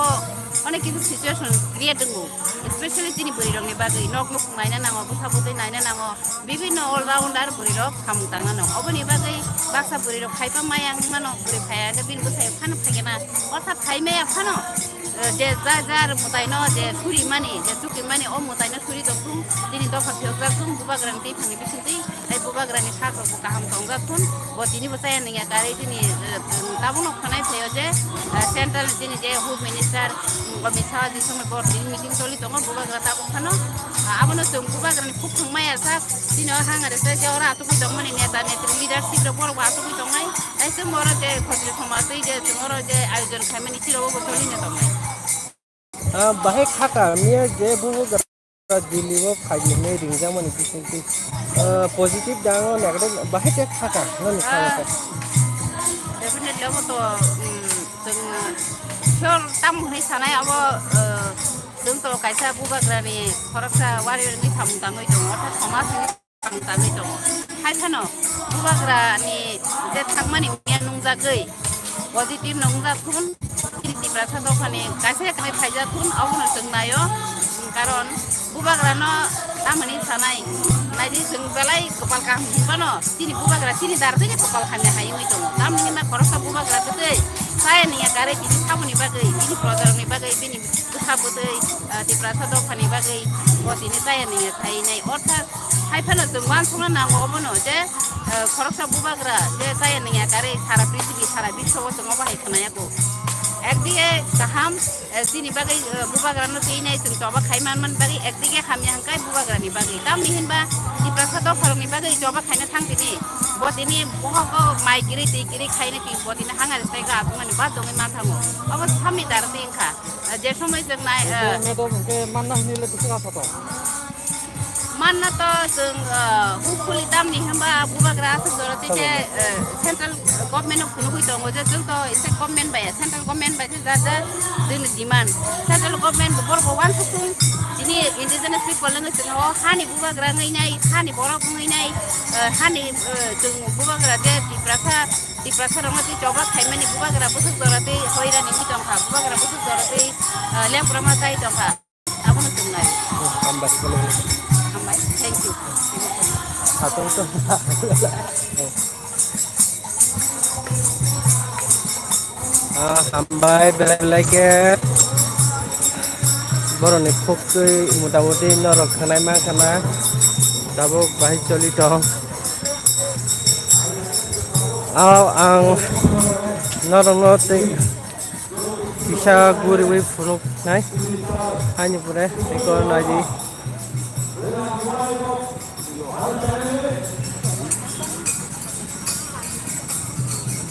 onek kisu situation create wngo. Especially chini bwrwi rokni bagwi nok nuk naina nango, bwsa bwtwi naina nango. Bibinno all rounder bwrwi rok samung tangna nango. Oboni bagwi baksa bwrwi rok phaipa maya wng mano, bwrwi phaiya khe bini bwsai phano phaikhe na. Orthat phai maya phano, eh, je ja jar mwtaino je suri mani, je chuki mani, o mwtaino suri tongthung, chini dopha phiyokjak thung, bubagrani twi thangni bisingtwi, tei bubagrani sak rok bo kaham tongjak thun, bo tini bo chaya nangya karwi chini, eh, tabukno khwnai phaio je, eh, central chini je Home Minister, mm, Amit Shah ji songni bor tini meeting choli tongo, bubagra tabuk phano, ah, abono chwng bubagrani khuk thwngmaya sak, chini o hang are se je oro atugwi tongmani neta netri leadership rok borok bo atugwi tongnai, tei chwng oro je khotri somaj tei je chwng oro je ayojon khaimani chiro bo choli no tongnai. Ah, bahai khaka, miya je bubagra Delhi o phai hinwi ringjakmani bisingtwi, ah, positive da o negative bahai khe khaka, nani kha khe? Definitely abo to, um, chwng sure tamo hwnwi sanai abo, uh, chwng to kaisa bubagrani khoroksa warrior wngwi samung tangwi tongo, orthat somaj wngwi samung tangwi tongo. Hai phano bubagrani je thangmani miya nungjagwi positive nungjak thun, chini Tiprasa dophani kaisa kamai phaijak thun, abono chwng naio. Karon bubagrano tamani sanai, naidi chwng belai kopal kaham hinbano, chini bubagra chini dar twi kopal hamya hai wngwi tongo. Tamni hwnba khoroksa bubagra kwtwi chaya nangya karwi bini saboni bagwi, bini projarokni bagwi, bini bwsa bwtwi, ah, Tiprasa dophani bagwi bo tini chaya nangya khainai. Orthat hai phano chwng uansukna nango obono je, ah, khoroksa bubagra je chaya nangya karwi sara prithibi, sara biswo o chwng obo hai khwnaya kho. Ekdige kaham, eh, chini bagwi, eh, bubagrano twi nai chwng choba khai man man bagwi ekdige hamya hwnkhe bubagrani bagwi. Tamni hinba Tiprasa dopharokni bagwi choba khaina thang tini. Bo tini bohok o mai kiri twi kiri khaina twi bo tini hangari sai ga atungmani ba dongwi man thango. Obo samni dar twi wngkha. Eh, je somoi chwng nai, eh, madam hwnkhe manna hwnwi le bwswk asa tong? Manna to chwng, ah, hopefully tamni hwnba bubagra aswk jora tei khe, eh, central government no phunugwi tongo je chwng to state government bai, central government bai khe ja ja chwngni demand. Central government bo borok bo uansuk thung, tini indigenous people wngwi chwng o hani bubagra wngwi nai, hani borok wngwi nai, eh, hani, eh, chwng bubagra je Tiprasa, Tiprasa rokno tei choba khaimani bubagra bwswk jora tei hoirani wngwi tongkha, bubagra bwswk jora tei, eh, lepra ma chai tongkha. Abono chwng nai. Hambai. Hambai. Thank you. Satung to. Ah, hambai, belai belai khe. Borokni khuk twi mota moti norok khwnai ma khana. Tabuk bahai choli tong. Aw, ang norokno tei Kisa guriwi phunuknai. Haini pore eko naidi.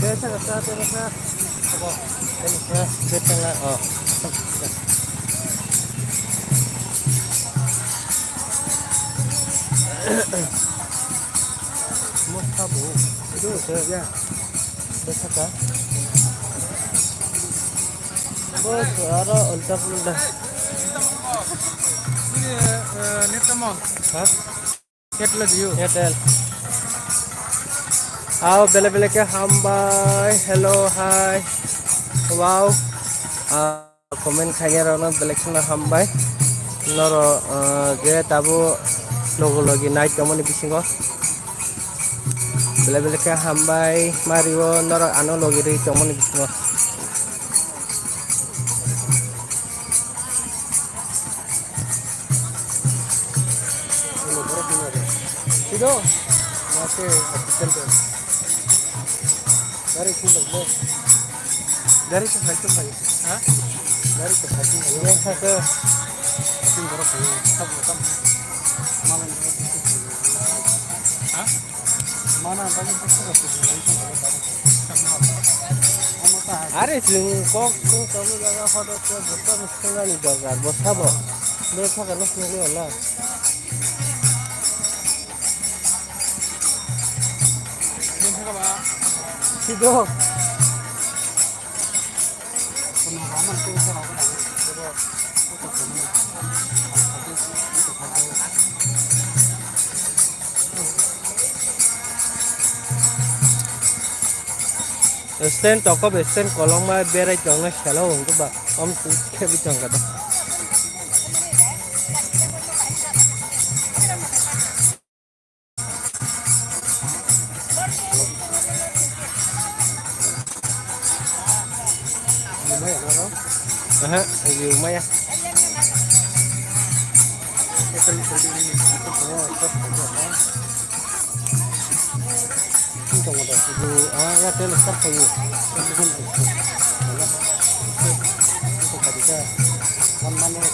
Besa kasa, besa kasa. Abo, besa kasa, besa kasa. Oh. Mosabo. Itu ya. Bosaka. Bos, aro ulta pulta. Ini, eh, ini temon. Hah? Airtel. Aw, bele bele khe hambai. Hello, hi. Wow. Ah, comment khainai rokno belek kheno hambai. Noro, ah, je tabuk logo logi nai tongmani bisingo. Bele bele khe hambai. Mario norok ano logi rwi tongmani bisingo. Sido, mate official de. Gari sing dong, bro. Gari to fight to fight. Ha? Gari to fight to fight. Yang satu. Sing borok fight. Sab, sab. Malam. Ha? Are chwng kok chwng tabuk jaga hodo khe bwsano swngani dorkar, bo sabo. Bo sakano swngwi wala. Sido. Stand tokop stand kolokma berai tongna selo hwnkhe ba om khe bi tongkha da. Aha, yu maya. Ito, ah, ya, telo start kayo. Ito, kadika. One month.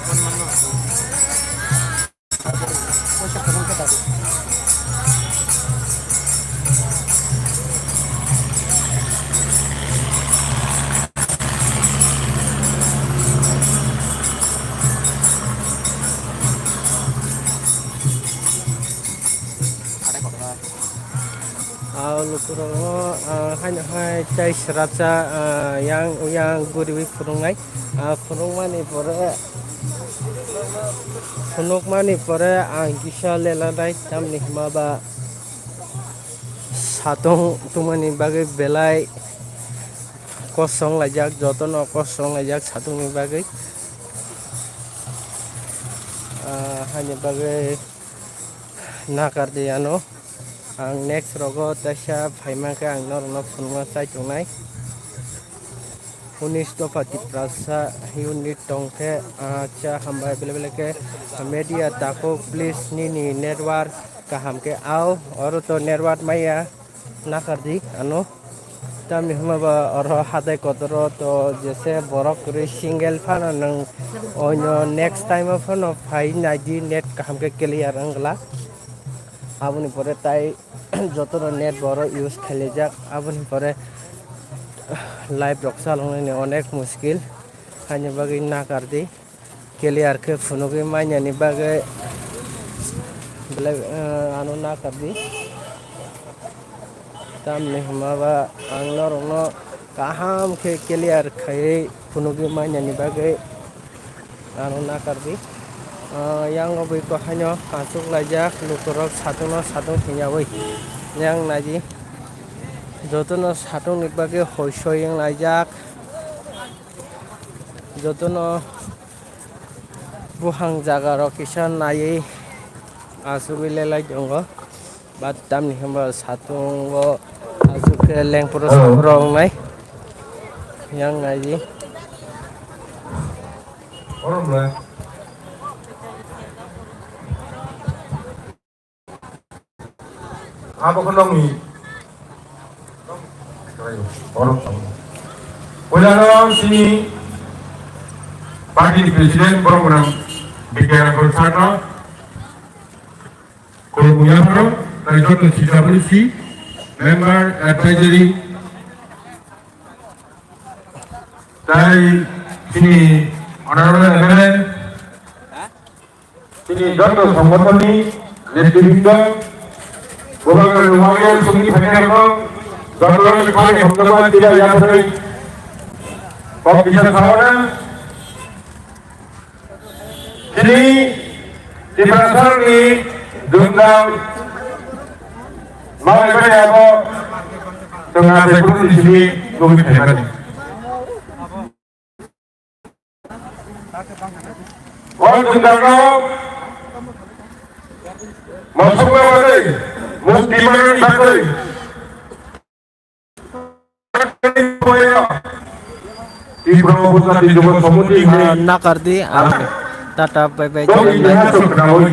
One month. Ah, lukurok, ah, haino hai tei srapsa, ah, yang, yang guriwi phunuknai. Ah, phunukmani pore, phunukmani pore ang kisa lelanai, tamni hwnba ba satung tungmani bagwi belai kosong laijak, jotono kosong laijak satungni bagwi. Ah, haini bagwi nakar di ano. Ang next rogo teisa phaima khe ang norokno phunukna chai tongnai. Unis dopha Tiprasa unit tong khe, ah, cha hambai bele bele khe media takhuk, please nini network kaham khe ao, oro to network maya nakar di ano. Tamni hwnba ba oro hatai kotoro to jese borok kwrwi single phano nwng onyo next time o phano phai nai di net kaham khe clear wng glak. Aboni pore tai jotono net borok use khailaijak. Aboni pore live rok chaloknani onek muskil. Haini bagwi nakar di. Clear khe phunugwi manyani bagwi belai, eh, ano nakar di. Tamni hwnba ba ang norokno kaham khe clear khaiwi phunugwi manyani bagwi ano nakar di. Ah, yang obwi ko haino achuk laijak lukurok satung no satung thwngyawi yang naidi. Jotono satung ni bagwi hoi soi wng laijak. Jotono buphang jaga rok kisa naiwi achugwi lelai tongo. But tamni hwnba satungo achuk khe lengpro saprok wngnai. Yang naidi. Abo khe nokni. Puilano chini party ni president borok gwnang Bikram Sharma, khulumung yapharo, tei joto C W C member, advisory, tei chini honorable M L A, chini joto songothonni netribindw, Bubagra Memorial Songni phainairokno jotono khani hamjakma tei yaphai kok kisa sawana. Chini Tiprasarni jwngjal malai mani abo chwng achai phuru ni simi nugwi phaimani. O jwngjal no mosokna bagwi, mukti manani bagwi Tripura Upajati Yuba Samiti hai. Ah, nakardi, ah, tata, bye bye, Dong jai India Hind. Sok Knawi,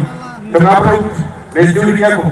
Knawi, Nigeria ko.